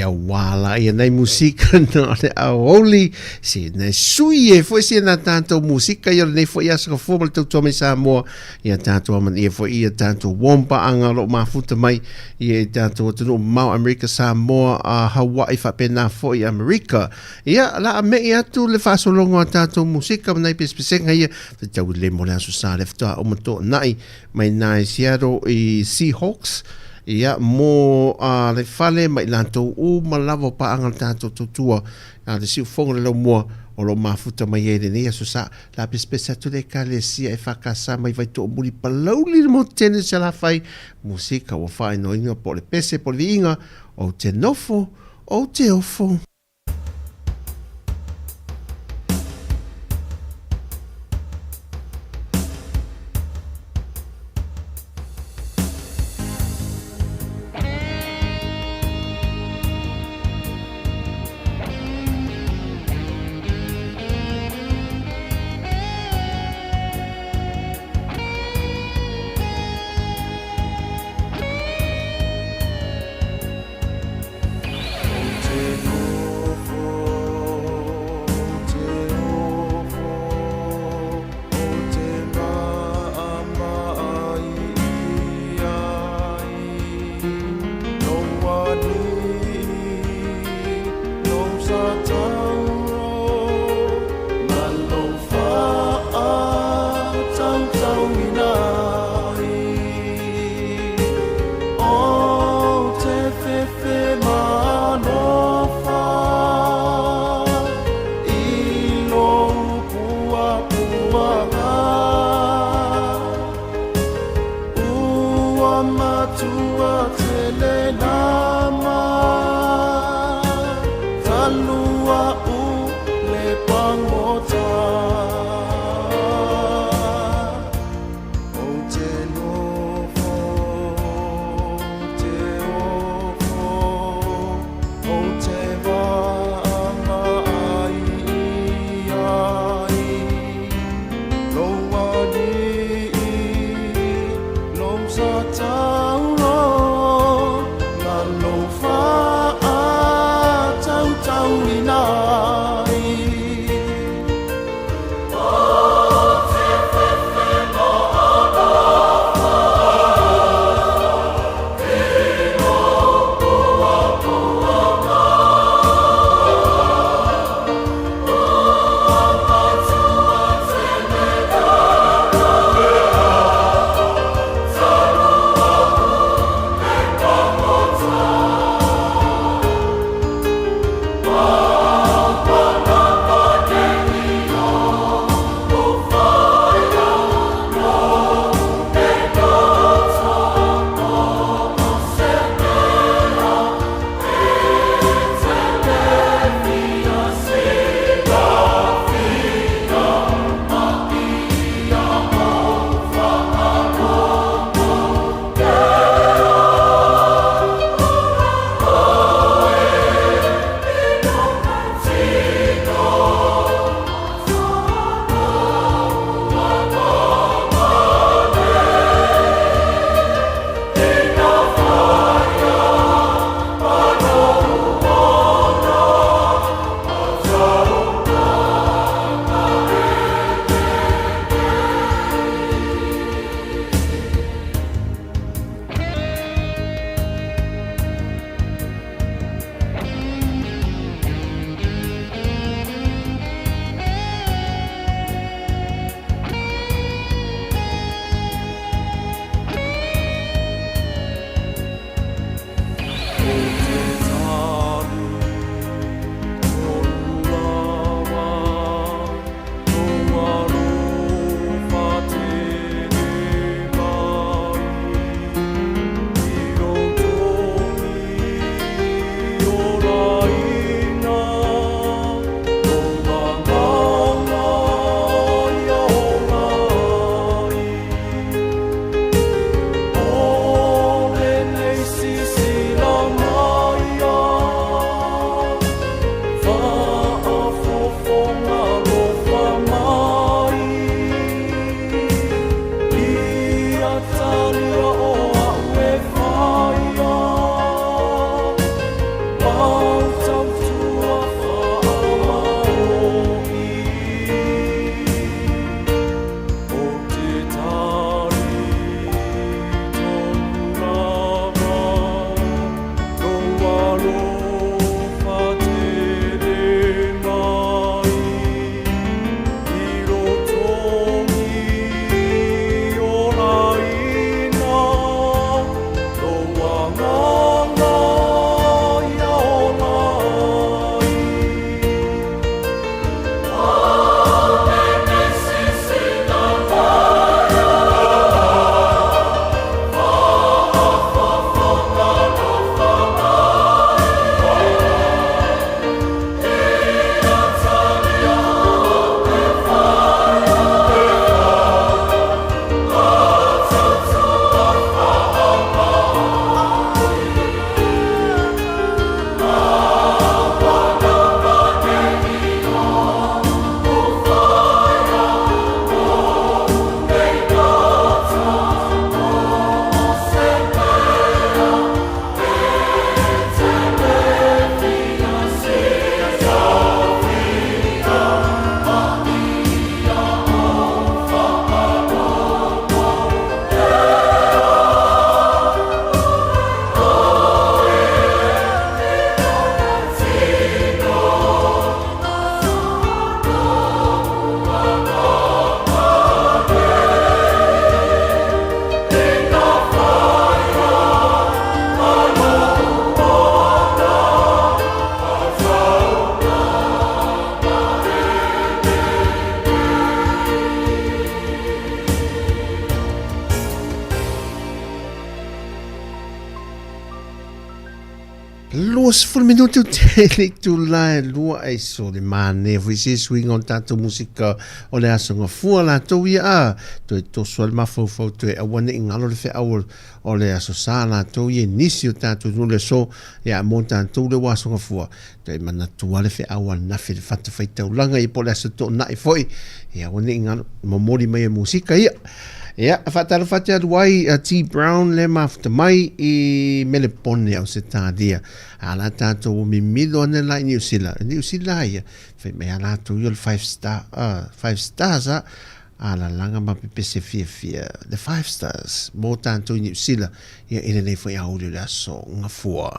Ia auā laia nei musika na o le aoauli se na sui e foi se na tātou musika ia o lenei foi aso gafua ma le tautua mai Samoa ia tātou amanaia foi ia tātou uampaʻaga o loo mafuta mai ia i tātou atunuu mamao Amerika Samoa a Hawaii faapena foi Amerika ia la a meʻi atu le faasologa o tātou musika ma nai pesepesega ia fetaui lelei mo le aso sa le faatoa uma toanai mai nā i Seattle i Seahawks ia mo a le fale ma i latou uma lava o paaga o le tatou tautua a le siufofoga le laumua o lo o mafuta mai ai lenei aso sa la pesepese atu le ekalesia e FKS mai Vaitoomuli Palauli le motu tene Salafai musika ua faainoina po o le pese po o le viiga ou te nofo ou te ofo. 20 minute o te itula e lua ai so le manaia foi se suiga o le tatou musika o le aso gafua latou ia a toe toso ai le mafaufau toe aua ne i galo le feau o le aso sa latou ia i nisi o tatou nuu le aso ia mo tatou le ua aso gafua toe manatua le feau ananafi le fatafaitaulaga ia po o le aso toonai foi ia aua ne i galo momoli mai e musika ia. Ia, faatalofa atu alu ai a T Brown le mafuta mai i Melepone Ausetalia. A la tatou mimilo ane la i Niu Sila. Niu Sila ia, fai mai a latou ia o le five star, five stars a, alalaga ma pepese fiafia. The five stars mo tatou i Niu Sila, ia i lenei foi aoauli o le aso Gafua.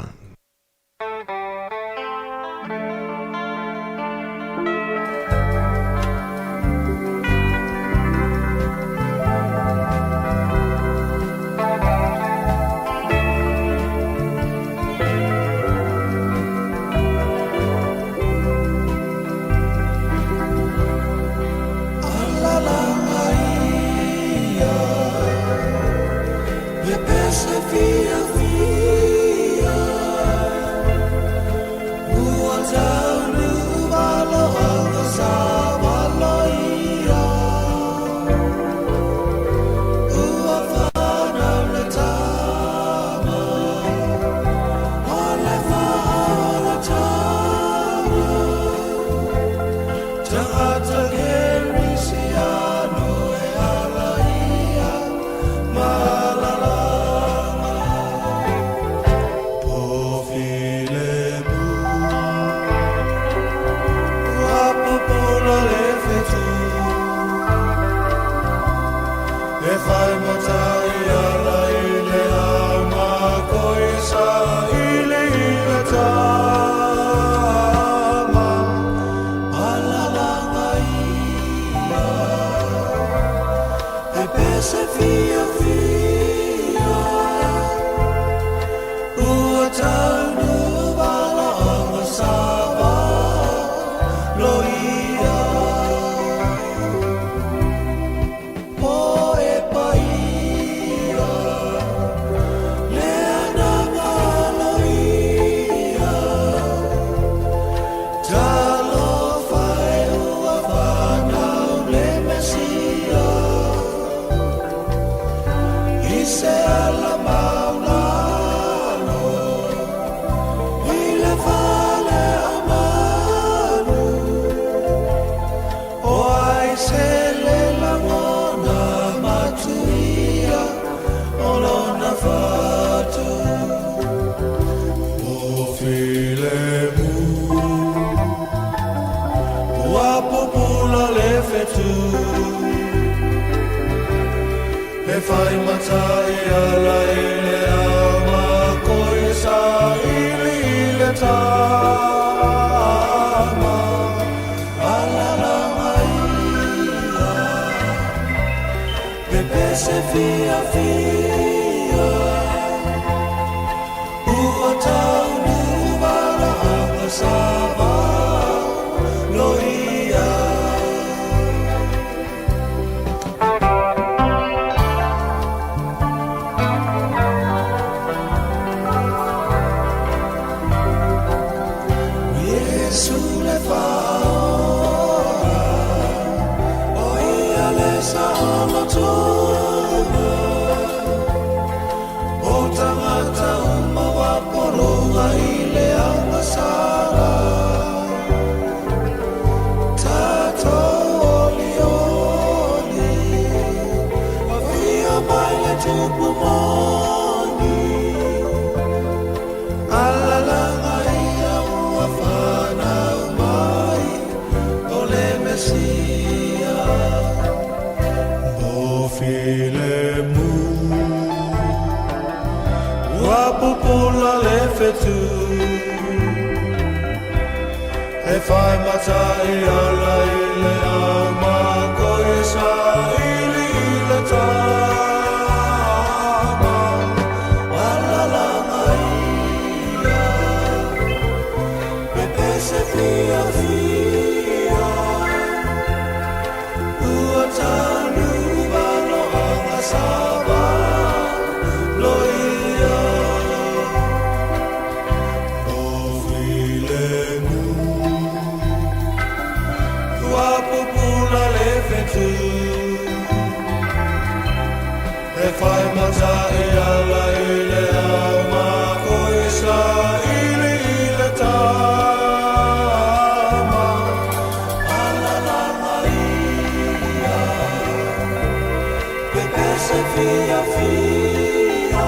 se fiafia.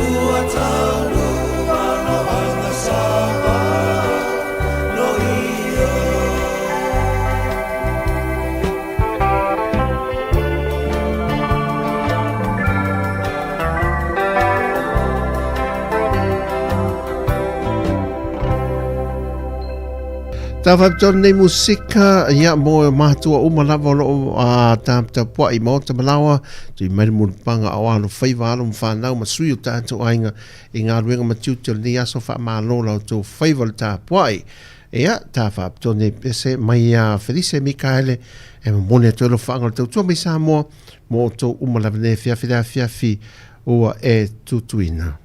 Ua taunuu alo agasava no ia. Tāwhapito nei musika, ia mō e mātua uma lava o loo a tāputapua'i maota malawa, tui mai le mulupanga o alo faiva alo ma whanau ma sui o tātou aiga i ngā luenga ma tiute o lenei aso whaamalo la o tō faiva le tāpua'i. Ia, tāwhapito nei pese mai a Felice Mikaele e momoli atu ai alofaga o le tautua mai Samoa mo outou uma lava nei afiafi le afiafi ua e tutuina.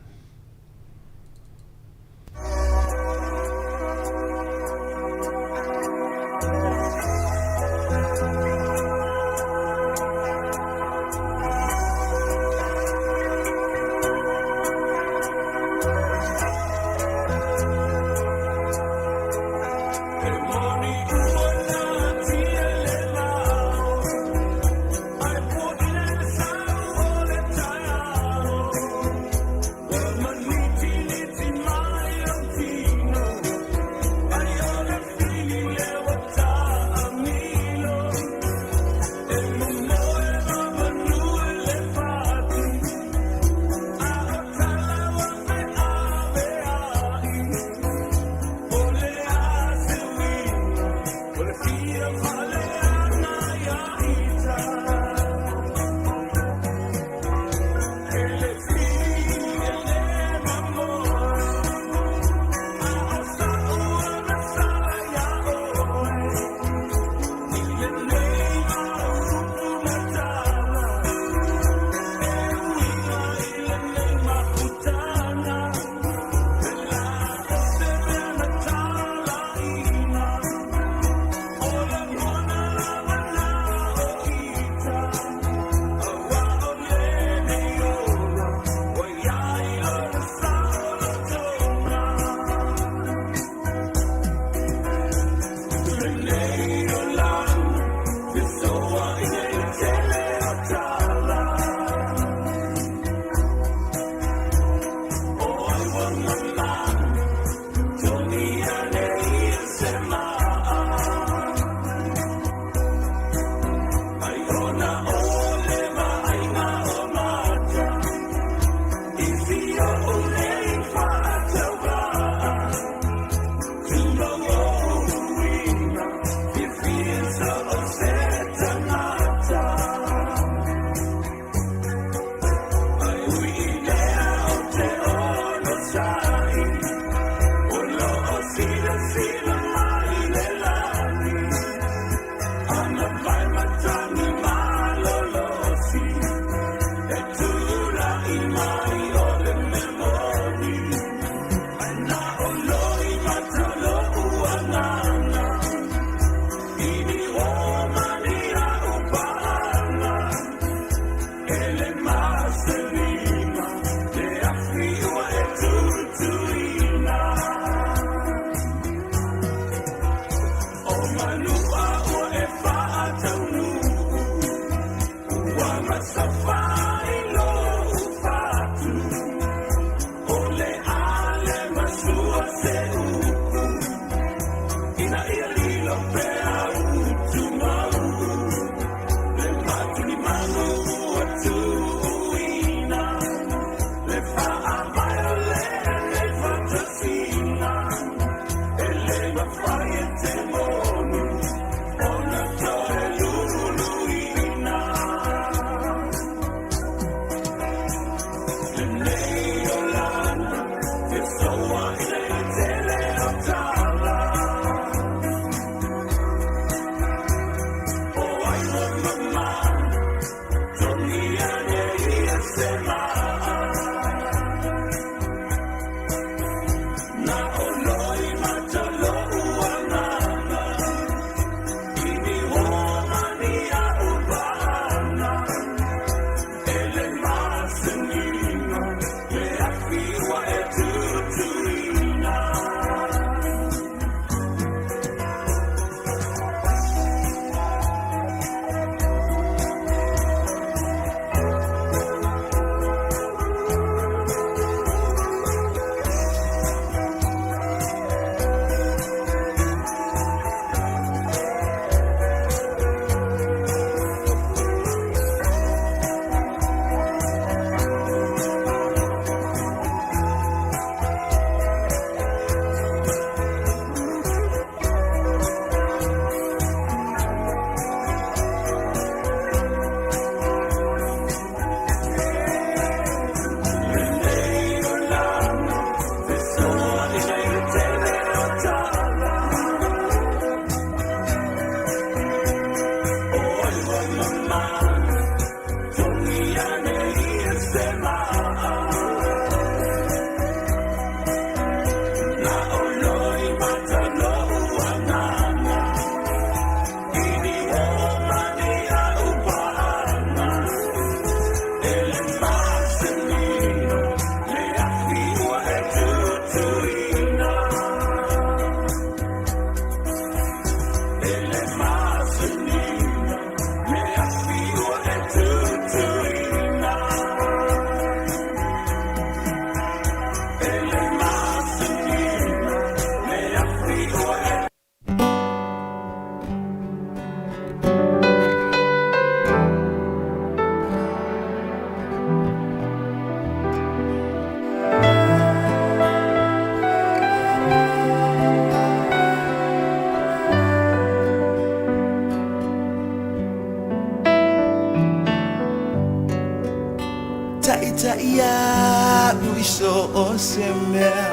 Taitai a'u i so o se mea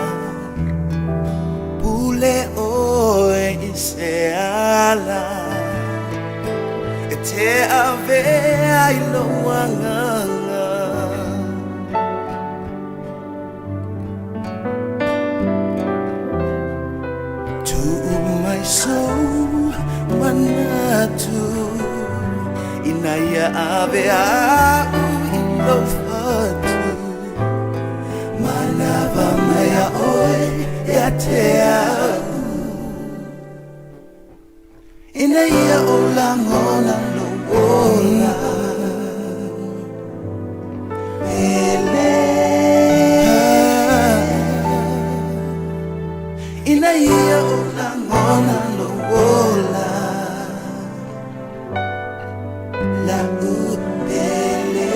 Pule ʻoe i se ala E te avea i lou agaga Tuu mai sou manatu Ina ia ave a'u i lou fatu Manava mai ia ʻoe ia te a'u Ina ia ou lagona lou ola Pele Ina ia ou lagona lou ola La'u pele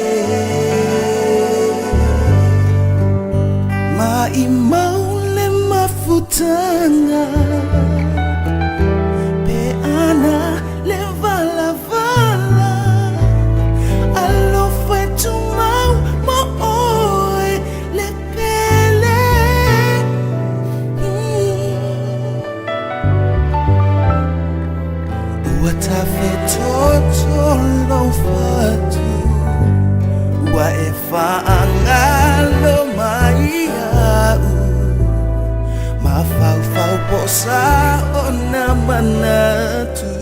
Maʻimau le mafutaga Pe ana le valavala Alofa e tumau mo ʻoe le pele Ua tafetoto lou fatu Ua e faagalo mai iaʻu Mafaufau po o sao nā manatu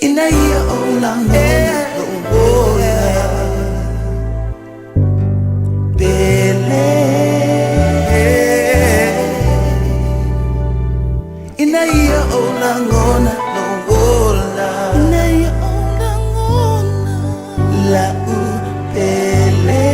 Ina ia ou lagona lou ola Pele Ina ia ou lagona lou ola Ina ia ou lagona La'u pele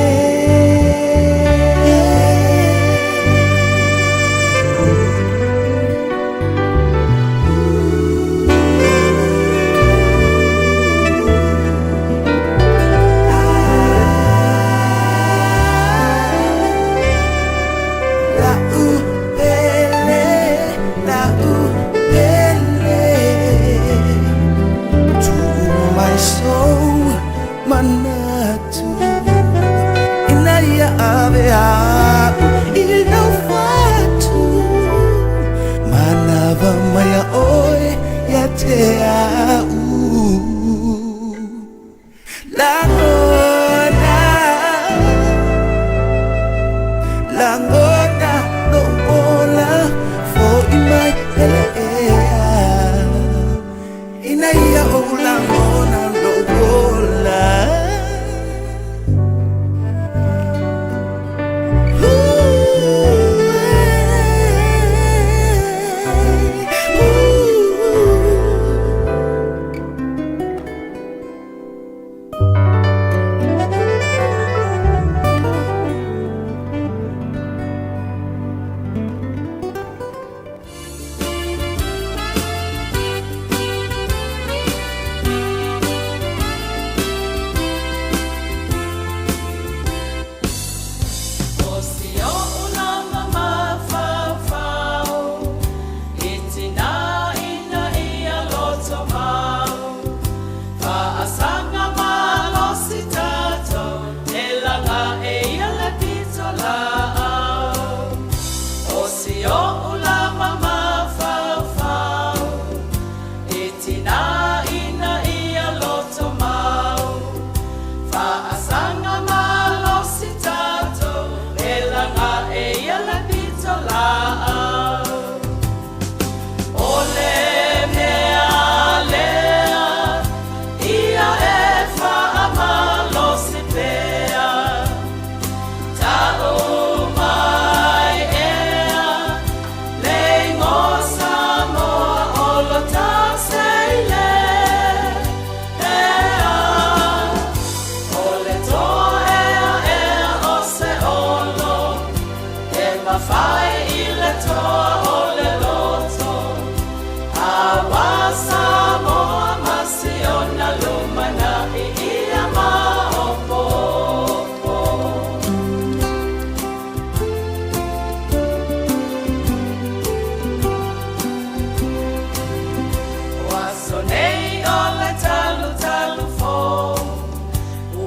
La'u pele, la'u pele Tuu mai sou manatu Ina ia ave a'u i lou fatu Manava mai ia ʻoe ia te a'u Lagona Lagona lou ola Fo'i mai pele ea Ina ia ou lagona lou ola Ooh, ooh.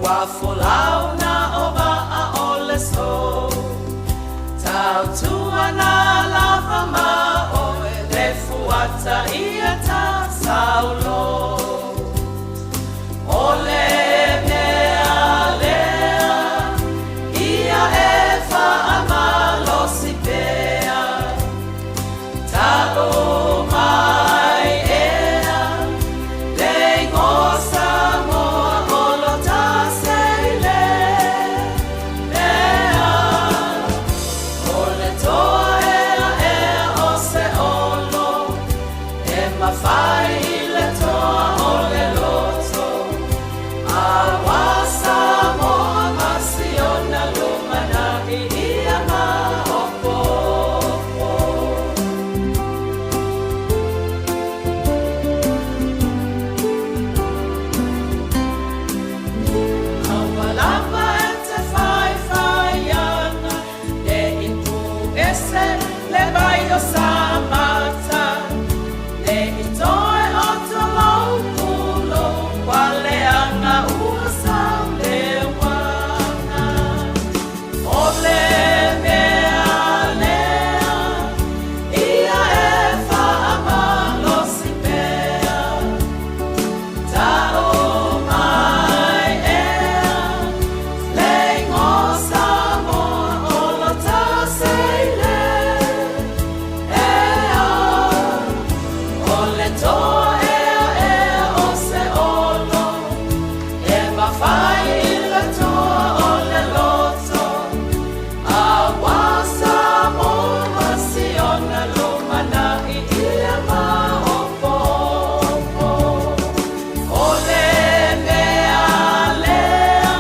Ua folau na o vaa o le so Tautua na lava ma oe Le fuata ia ta saulo O le mea lea Ia e faamalosi pea Tau mai ea Le igoa Samoa o lo ta seile Ea O le toa ea ea o se olo E mafai i le toa o le loto Aua Samoa ma si ona lumanai ia maopoopo. Aua lava e te whaiwhai ana, e ipu ese le vai o Samata, le i toe o tolou pulo, kua leaga ua sau le uaga. O le mea lea, ia e faamalosi pea. Tau mai ea, le igoa Samoa o lo ta seile ea. O le toa ea ea o se olo, e mafai i le toa o le loto. Aua Samoa ma si ona lumanai ia maopoopo. O le mea lea,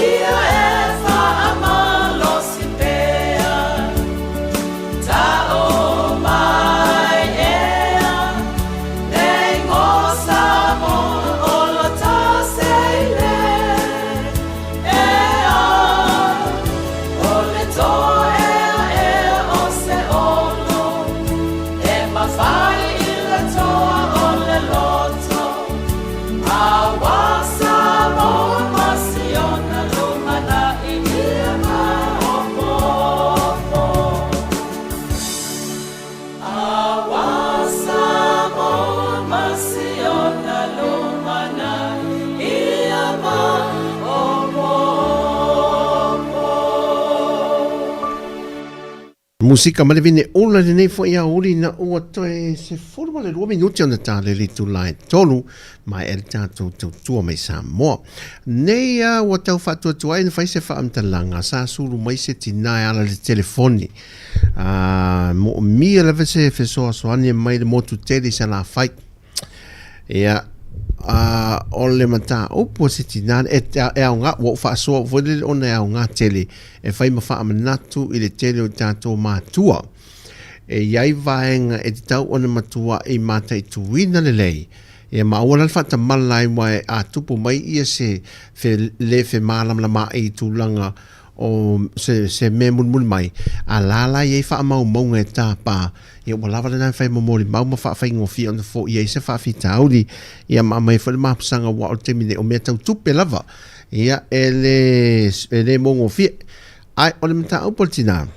ia e faamalosi pea. Tau mai ea, le igoa Samoa o lo ta seile ea. O le toa ea ea o se olo, e mafai i le toa o le loto. Aua Samoa ma si ona lumanai ia maopoopo. Aua Samoa ma si ona lumanai ia maopoopo. Musika ma le vine ola i lenei foi aoauli ina ua toe 12 minute ona tale le itula e tolu maea le tatou tautua mai Samoa. Nei a ua tau faatuatua ai na fai se faamatalaga sa sulu mai se tina e ala i le telefoni. A moomia lava se fesoasoani mai le motu tele i Salafai. Ia, a, o le mataupu a se tinā, e, e aoga, ua ou faasoa foi lele ona e aoga tele, e fai ma faamanatu i le tele o tatou matua. E i ai vaega e tatau ona matua'i mataituina lelei, ia ma aua la le faatamala ai aua a tupu mai ia se fe, le femalamalamaai i tulaga o se, se mea mulimuli mai, a la la e i ai faamaumauga e tapa, ia ua lava lena e fai ma molimau ma faafaigofie ona foia ai se faafitauli, ia ma aumai foi le mapusaga aua o le taimi nei o mea tau tupe lava, ia e le, e le mogofie. Ae o le mataupu a le tina,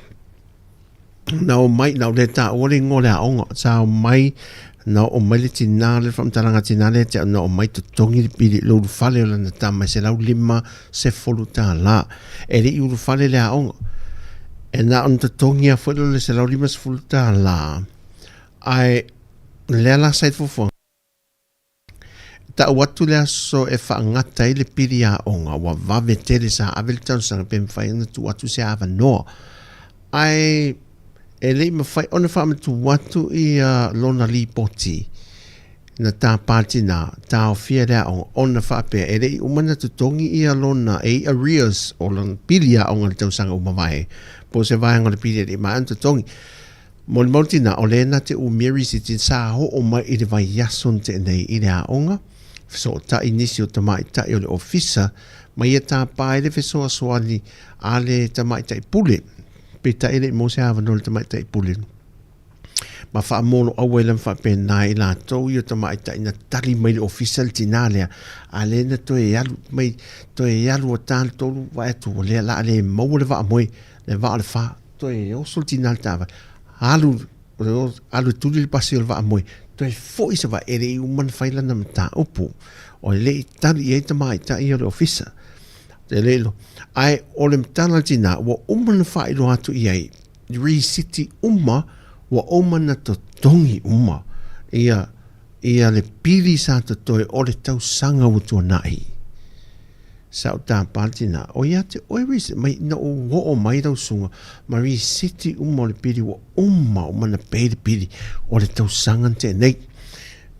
na o mai, na o le taua le ingoa o le aoga, sa o mai, na oo mai le tina le faamatalaga tina lea te au, na oo mai totogi le pili i le ulufale o lana tama e $150. E le i ulufale le aoga. E na ona totogi lava foi lea o le $150, ae lea la sa i le fuafuaga. Tau atu le aso e faagata ai le pili aoga, ua vave tele sa ave le talosaga pe mafai ona tuu atu se avanoa. Ae e le i mafai ona faamatuu atu ia lona lipoti na tapa le tina, taofia le aoga ona faapea e le i uma ona totogi ia lona e i arrears o lona pili aoga i le tausaga ua mavae, po o se vaega o le pili e le i maea ona totogi. Molimau le tina, o lea na te umia risiti sa oo mai i le vaiaso na tea nei i le aoga, fesootai nisi o tamaitai o le ofisa ma ia tapa ai le fesoasoani a le tamaitai pule. Peitai e le i maua se avanoa i le tamaitai pule. Ma faamoloaua ai lava faapena i latou ia tamaitai na tali mai le ofisa le tina lea, a lea na toe alu mai, toe alu ata le tolu vaai atu ua lea la le maua le vaa moe, le vaa o le fa, toe oso le tina i le taavale, alu, alu e tuli le pasi o le vaa moe, toe foi Savaii, e le i uma ona fai lana mataupu, o le i tali i ai tamaitai ia o le ofisa. E le iloa. Ae o le tala a le tina, ua uma ona faailoa atu i ai, risiti uma ua uma ona totogi uma ia ia le pili sa totoe o le tausaga ua tuanai. Sa ou tapa le tina, o ia te oe risiti mai na ou oo mai lau susuga ma risiti uma o le pili ua uma uma ona pay le pili o le tausaga na tea nei.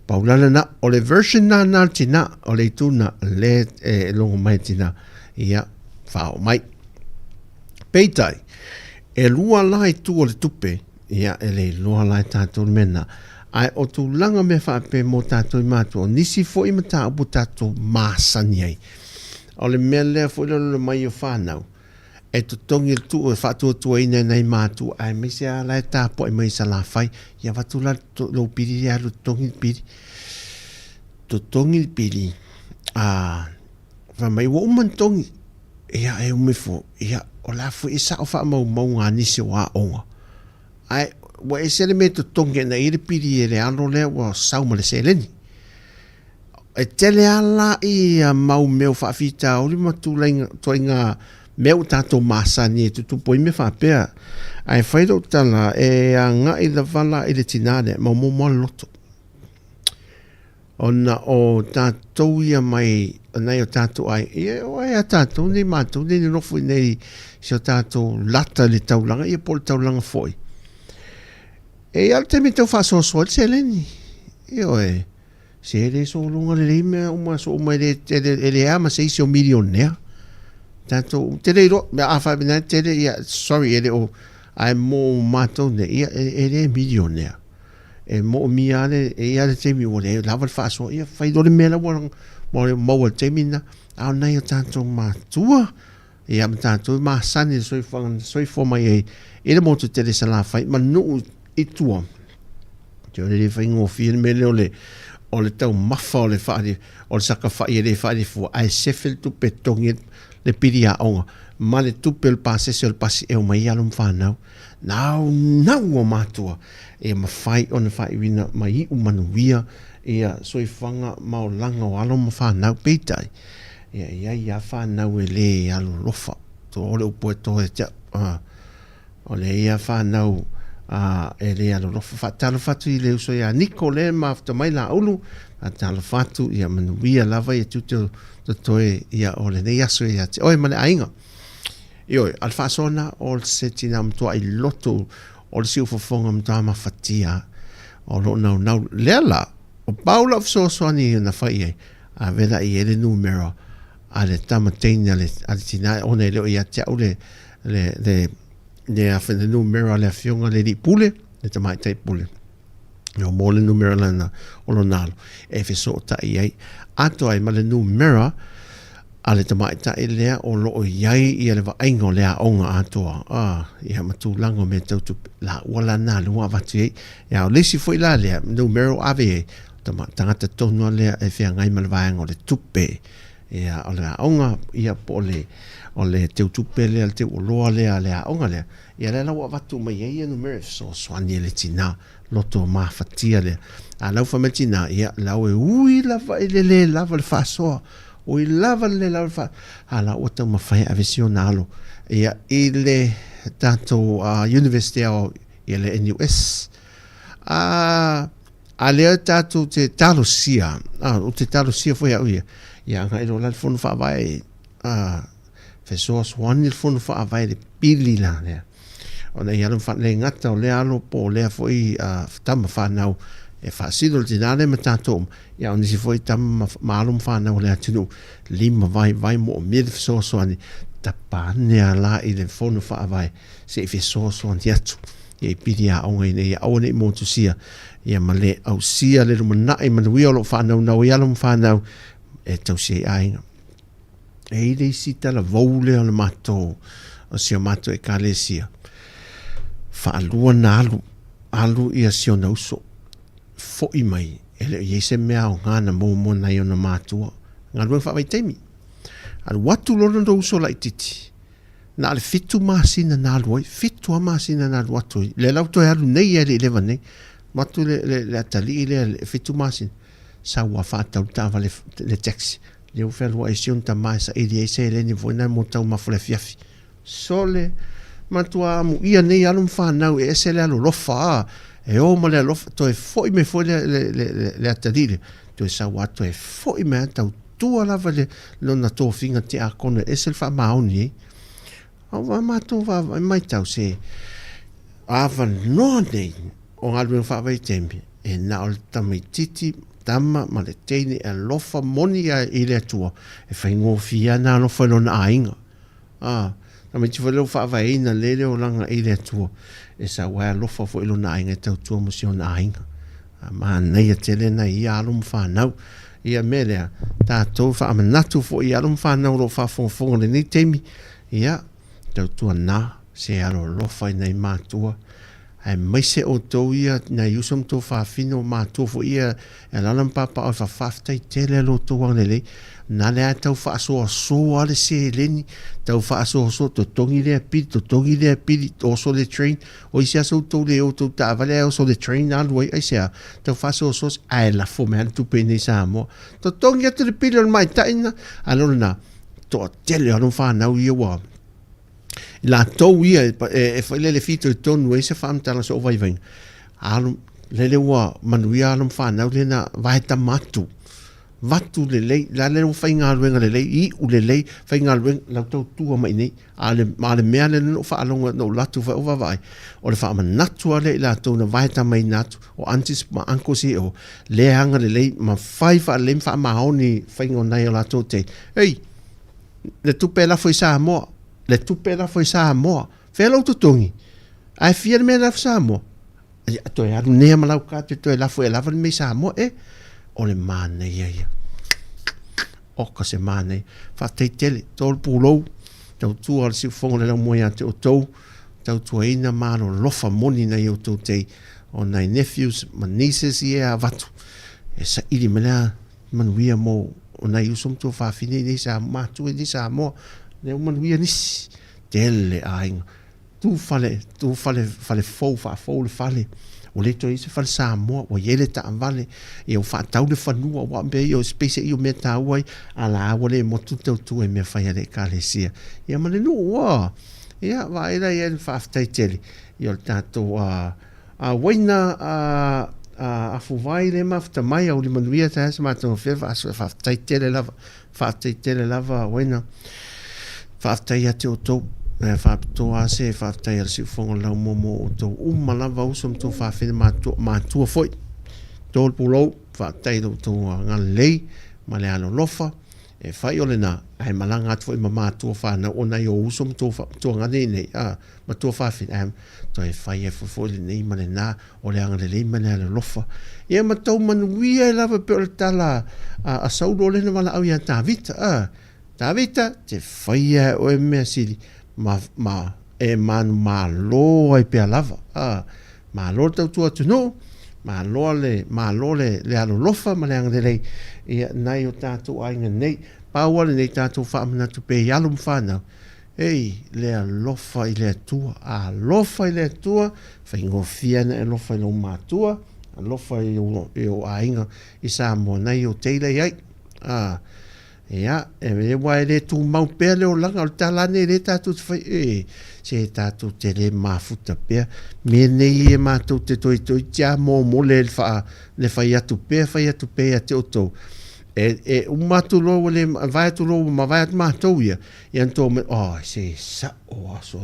Pau la lena, o le version na na le tina, o le itu na le e logo mai le tina, ia faaoo mai. Peitai, e lua la itu o le tupe, ia e le iloa la e tatou le mea lena. Ae o tulaga mea faapea mo tatou i matua, o nisi foi mataupu tatou masani ai. O le mea lea foi le lolo mai o fanau, e totogi le tuu e faatuatuaina e nai matua, aemaise lava la e tapuai mai i Salafai, ia avatu la lou pili lea alu e totogi le pili. Totogi le pili, a fai mai ua uma ona togi. Ia e uma ifo, ia o la foi e sao faamaumauga a nisi o aoga. Ae ua ese le mea e totogi ai na i le pili e le alo lea ua sau ma le seleni. E tele lava la ia mau mea o faafitauli ma tulaiga, ituaiga mea ua tatou masani e tutupu ai mea faapea. Ae fai lou tala, e agai lava la i le tina lea, maomaomo lava le loto. Ona o tatou ia mai nai o tatou aiga, ia e oo lava ia tatou nei matou nei nonofo i inei i si o tatou lata i le taulaga ia po o le taulaga foi. E i ai lava le taimi e tau faasoasoa ai le seleni. Ioe. Se e le sologa lelei mea uma aso uma e le tele e leai ma se isi o milionea. Tatou te le iloa, a faapena e tele ia sorry e le o ae mo matou nei ia e le milionea. E moomia lava le, e i ai lava le taimi ua le lava le faasoa, ia fai loa le mea la ua maua i le taimi lena. A o nai o tatou matua, ia ma tatou e masani i le soifuaga na soifua mai ai i le motu tele i Salafai ma nuu i tua. O le le faigofie le mea lea o le o le taumafa o le faa, o le sakafai e le faalifua ae sefe le tupe e totogi ai le pili aoga ma le tupe o le pasese o le pasi e omai ai alo ma fanau. Naunau o matua e mafai ona faaiuina ma iu manuia ia soifuaga ma olaga o alo ma fanau. Peitai, ia e i ai lava fanau e le alolofa. O le upu e to ia te au, o le i ai lava fanau e le alolofa. Faatalofa atu i le uso ia Niko lea e mafuta mai Laulu, faatalofa atu ia manuia lava ia tiute o totoe ia o lenei aso ia te oe ma le aiga. Ioe, a o le faasoa lena, o se tina matuai loto, o le siufofoga matua mafatia o loo naunau. Lea la, o pau lau fesoasoani na fai i ai, ave la i ai le numera a le tama teine a le, a le tina, ona e le o ia te au le, le, le, le, le numera a le afioga le alii pule, le tamaitai pule. Ua mo le numera lana o lona alo e fesootai ai atoa ai ma le numera a le tamaitai lea o lo o i ai ia le vaaiga o le aoga atoa a ia ma tulaga o mea tau tupe la ua la na le ua avatu i ai ia o le isi foi la lea numera o ave i ai tama tagata tonu a lea e feagai ma le vaega o le tupe ia o le aoga ia po o le o le teutupe lea le teuoloa lea a le aoga lea Ia lea la ua avatu mai ai ia numera e fesoasoani e le tina loto mafatia lea. A lau fai mai le tina, ia lau e ui lava i le le lava le faasoa, ui lava le le lava le faasoa, a la ua taumafai e ave si ona alo ia i le tatou University Aoao ia le NUS. A a lea tatou te talosia, a ou te talosia foi au ia, ia agai loa la le fono faavae a fesoasoani le Fono Faavae i le pili la lea. Ona ia alu le gata o lea alo po o lea foi tama fanau e faasino le tina lea ma tatou uma, ia o nisi foi tama ma alo ma fanau o le atunuu lima vaivai moomia le fesoasoani, tapa ane a la i le Fono Faavae se i fesoasoani atu ia i pili aoga ina ia aua ne i motusia ia ma le ausia le lumanai manuia o lo o faanaunau ai alo ma fanau e tausi ai aiga. E i ai le isi talavou lea o le matou, o si o matou ekalesia, faalua na alu. Alu ia si ona uso, foʻi mai, e le o i ai se mea aoga na maua mo nai ona matua. Galuega faavaitaimi. Alu atu loa lona uso laititi, na o le fitu masina na alu ai, fitu lava masina na alu atu ai. Lea la ua toe alu nei lava e le i leva nei. Alu atu le, le, le atalii lea i le fitu masina, sau lava faatau le taavale, le taxi. Lea ua fealuai ai si ona tama e saili ai seleni foi na mo taumafa o le afiafi. Sole, matua amuia nei alo ma fanau e ese le alolofa a, e o ma le alofa, toe foi mai foi le, le, le, le, le atalii lea, toe sau lava toe foi mai lava tautua lava le lona tofiga tiakono e ese le faamaoni ai. A ua matou vaavaai matau se avanoa nei o galuega faavaitaimi e na o le tamaititi tama ma le teine e alofa moni i le Atua e faigofie lava ona alofa i lona aiga. A, tamaiti foi lea ua faavaeina lea le olaga i le Atua, e sau ai alofa foi i lona aiga e tautua mo si ona aiga. A, manaia tele nai ia alo ma fanau. Ia mea lea, tatou faamanatu foi i alo ma fanau o lo o faafogafoga i lenei taimi, ia, tautua na, se alolofa i nai matua, aemaise outou ia nai uso ma tou fafine o matua foi ia e alala ma papaao e faafetai tele lo outou agalelei na lea tau faasoasoa le seleni tau faasoasoa totogi lea pili totogi lea pili oso le train o isi aso outou le o tou taavale ae oso le train alu ai aisea tau faasoasoa ae lafo mai le tupe i nei Samoa totogi atu le pili o le maitai na a lo lena toatele o alo ma fanau ia ua I latou ia e fai lele fitoitonu ai se faamatalaga o sou vaivaiga, alo, lele ua manuia alo ma fanau lea na vaetama atu, vatu lelei, la lele ua faigaluega lelei, iu lelei, faigaluega, lau tautua mai i inei. A o le, a o le mea lea na ou faalogo na ou alu atu foi ou vaavaai, o le faamanatu lava lea i latou na vaetamaina atu, o aunties ma uncles ia i o, lea e agalelei ma fai faalelei ma faamaoni faiga o nai o latou tei. Ei! le tupe e lafo i Samoa, le tupe e lafo i Samoa. Fea lou totogi? Ae fia le mea e lafo i Samoa? Ia, toe alu nei ma lau card toe lafo e lava le mea i Samoa. E, o le manaia ia. Oka se manaia. Faafetai tele, tolu pulou, tautua o le siufofoga o le laumua ia te outou, tautuaina ma alolofa moni nai outou tei, o nai nephews ma nieces ia e avatu. E saili mai lea manuia mo o nai uso ma tuafafine i nei Samoa, matua i nei Samoa, lea ua manuia nisi, tele aiga, tu fale, tu fale, fale fou, faafou le fale, ua le toe i ai se fale Samoa, ua i ai le taavale, ia ua faatau le fanua, aua o mea ia, peiseai o mea taua ai, a la ua le motu le tautua i mea fai a le Ekalesia, ia ma le nuu, ua, ia, vaai la i ai le faafetai tele, ia o le tatou, a, A uaina a a Afuvai le mafuta mai auli manuia taea se matou afea faasoa faafetai tele lava faafetai tele lava uaina faafetai ia te outou e faapitoa lava se faafetai a le siufofoga o le laumua mo outou uma lava uso ma tou faafine matua, matua foi tolu pulou faafetai i lo outou agalelei ma le alolofa e fai o lena ae malaga atu foi ma matua fanau ona i o uso ma tou tuagane i nei a matua faafine ae toe fai ai foi foi lenei ma lena o le agalelei ma le alolofa. Ia ma tau manuia ai lava pei o le tala a, a Saulo lea na valaau ia Tavita. A, Tavita, te faia e oe mea sili ma, ma e manumalo ai pea lava. A, malo le tautua atunuu, malo le, malo le, le alolofa ma le agalelei ia nai o tatou aiga nei. Pau lava lenei tatou faamanatu pea i alo ma fanau, Ei, le alofa i le Atua, alofa i le Atua, faigofie ana e alofa i lou matua, alofa i ou, i ou aiga i Samoa nei o teila i ai. A, ia, e le ua e le tumau pea le olaga o le tala ane le tatou te fai, e, se tatou te le mafuta pea. Me nei e matou te toi toi tia mōmole le, wha, le fai atu pea, fai atu pea ia te outou. E, e uma atu loa ua le, vae atu loa ua mavae atu matou ia, Ia na tou mai, oh, se sa'o aso.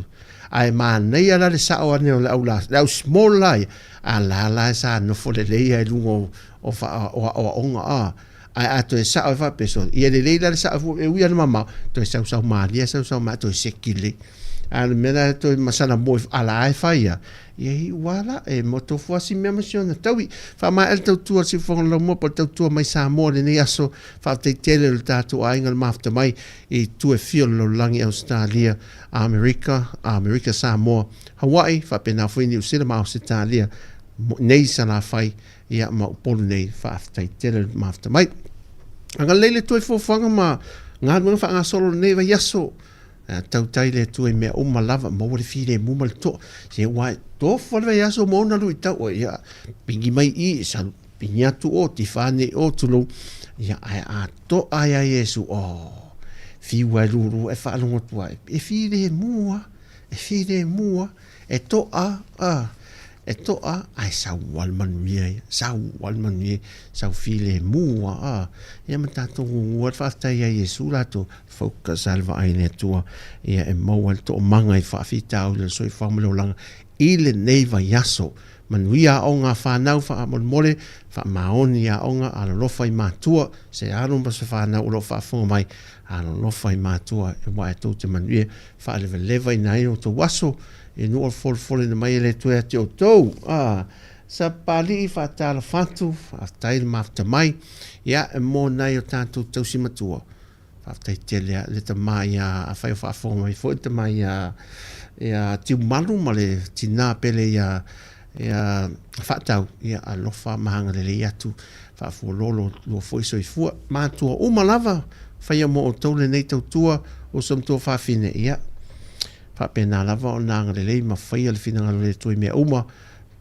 Ae manaia la le sa'o ane o le au la, le au small la ia, a la la sa nofo lelei ai luga o, o, wha, o aoaoga, a. Ae a toe sa'o e whaapeso, ia lelei la le sa'o fu, e ui ana mamao, toe sausau malie, sausau malie, toe seki lelei. A le mea la toe masala mo a la e whai ia, ia i ua la, e mo tofu asi mea ma si ona taui. Whaamaea le tautua le siufofoga o le laumua po o le tautua mai Samoa lenei aso, faafetai tele o le tatou aiga le mafuta mai, i itu e fia o le lalolagi, Ausetalia, Amerika, Amerika Samoa, Hawaii, faapena foi Niu Sila ma Ausetalia. nei Salafai, ia, ma Upolu nei, faafetai tele le mafuta mai. Agalelei le Atua i fuafuaga ma galuega faagasolo o lenei vaiaso. Tautai le Atua i mea uma lava, maua le filemu ma le toa. Se ua tofu lava le vaiaso ma ona luitau, ia, pigi mai i, salu, pigi atu o, tifa ane i o, tulou. Ia, ae a toa ia Iesu, oh, fiu ai lulu e faalogo atu ai, e filemu lava, e filemu lava. E toa, a, e toa, ae sau lava le manuia ia, sau lava le manuia, sau filemu lava, a. Ia ma tatou gugu ai le faafetai ia Iesu latou, focus lava le vaai i le Atua, ia e maua ai le toomaga i faafitauli o le soifuaga ma le olaga i lenei vaiaso. Manuia aoga a fanau faamolemole, faamaoni aoga, alolofa i matua, se alo ma se fanau o lo o faafofoga mai, alolofa i matua, aua e tou te manuia faalevalevaina ai outou aso i nuu o le folafolina mai e le Atua ia te outou. A, Sapapalii faatalofa atu, faafetai le mafuta mai, ia e mo nai o tatou tausi matua. Faafetai tele a le tama ia, afai o faafofoga mai foi le tama ia, ia Tiumalu ma le tina pele ia, ia Faatau, ia alofa ma agalelei atu, faafualolo lua foi soifua. Matua uma lava, faia mo outou lenei tautua, uso ma tuafafine, ia, faapena lava ona agalelei ma faia le finagalo o le Atua i mea uma,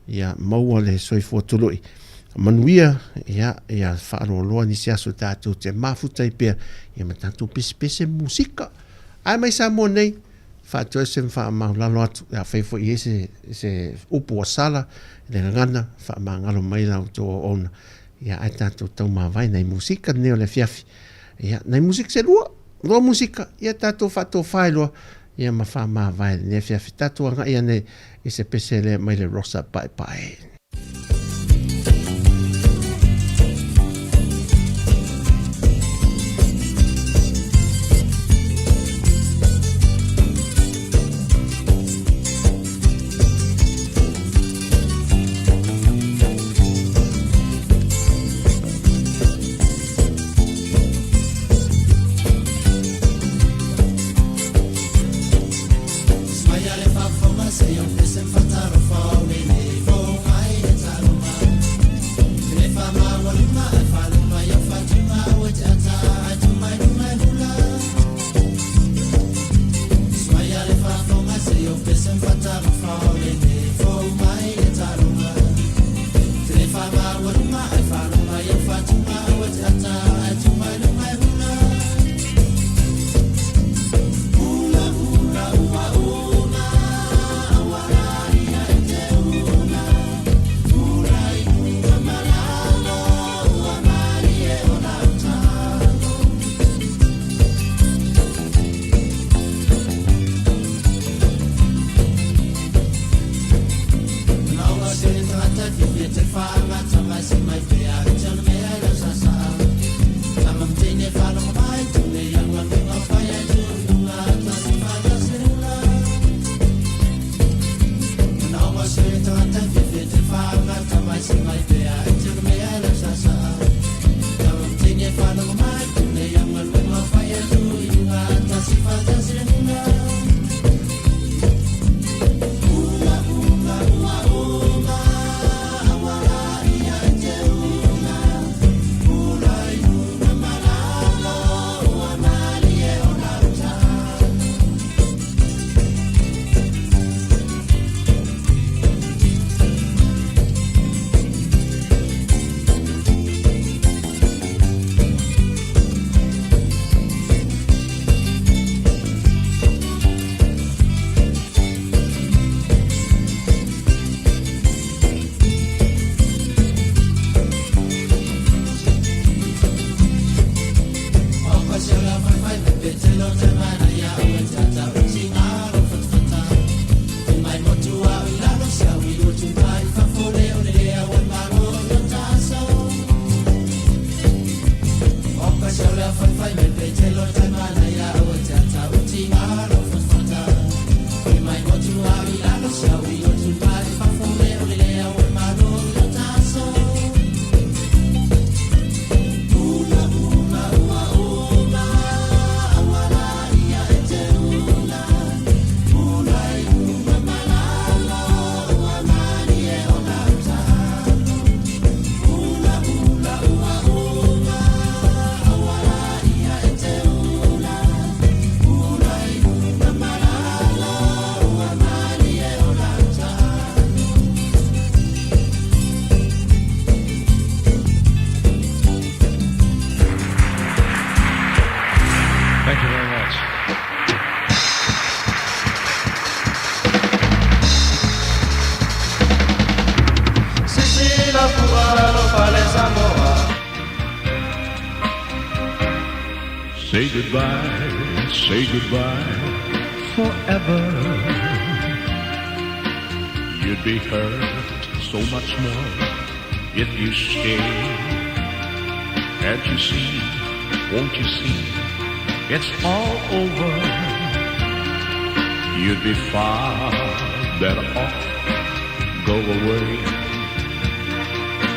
ia maua le soifua tului. Manuia, ia, ia faaloaloa nisi aso tatou te mafuta ai pea, ia ma tatou pesepese musika. Ae mai Samoa nei, faatoese ma faamaulalo atu, afai foi e i ai se, se upu ua sala i le gagana, faamagalo mai la outou auauna, ia ae tatou taumavae nai musika lenei o le afiafi. Ia, nai musika se lua, lua musika, ia tatou faatofa ai loa, ia ma faamavae lenei afiafi. Tatou agai ane i se pese lea mai le Rosa Paepae. Say goodbye, say goodbye forever. You'd be hurt so much more if you stay. Can't you see? Won't you see? It's all over. You'd be far better off. Go away.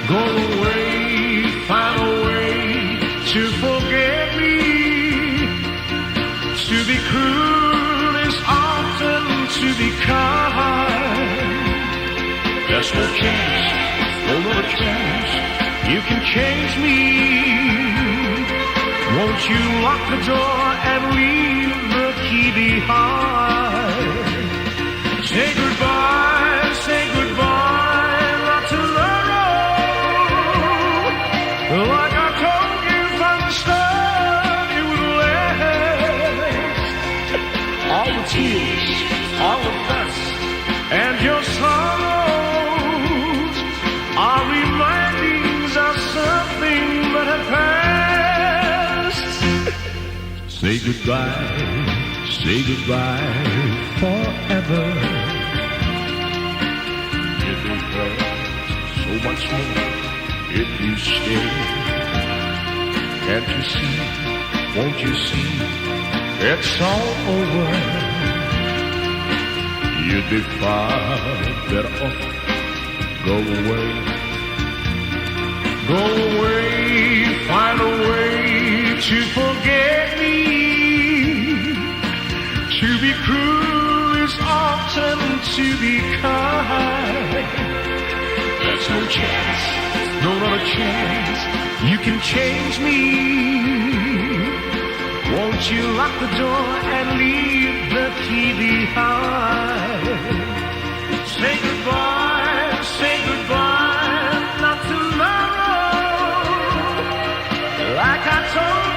Go away, find a way to forget me. To be cruel is often to be kind. There's no chance, no other chance. You can change me. Won't you lock the door and leave the key behind? Say goodbye, say goodbye, not tomorrow. Like I told you from the start, it would last. All the tears, all the dust, and your sorrows are remindings of something that had passed. Say goodbye, say goodbye forever. You'd be hurt so much more if you stay. Can't you see? Won't you see? It's all over. You'd be far better off. Go away. Go away, find a way to forget me. To be cruel is often to be kind. There's no chance, no other chance. You can change me. Won't you lock the door and leave the key behind? Say goodbye, say goodbye, not tomorrow. Like I told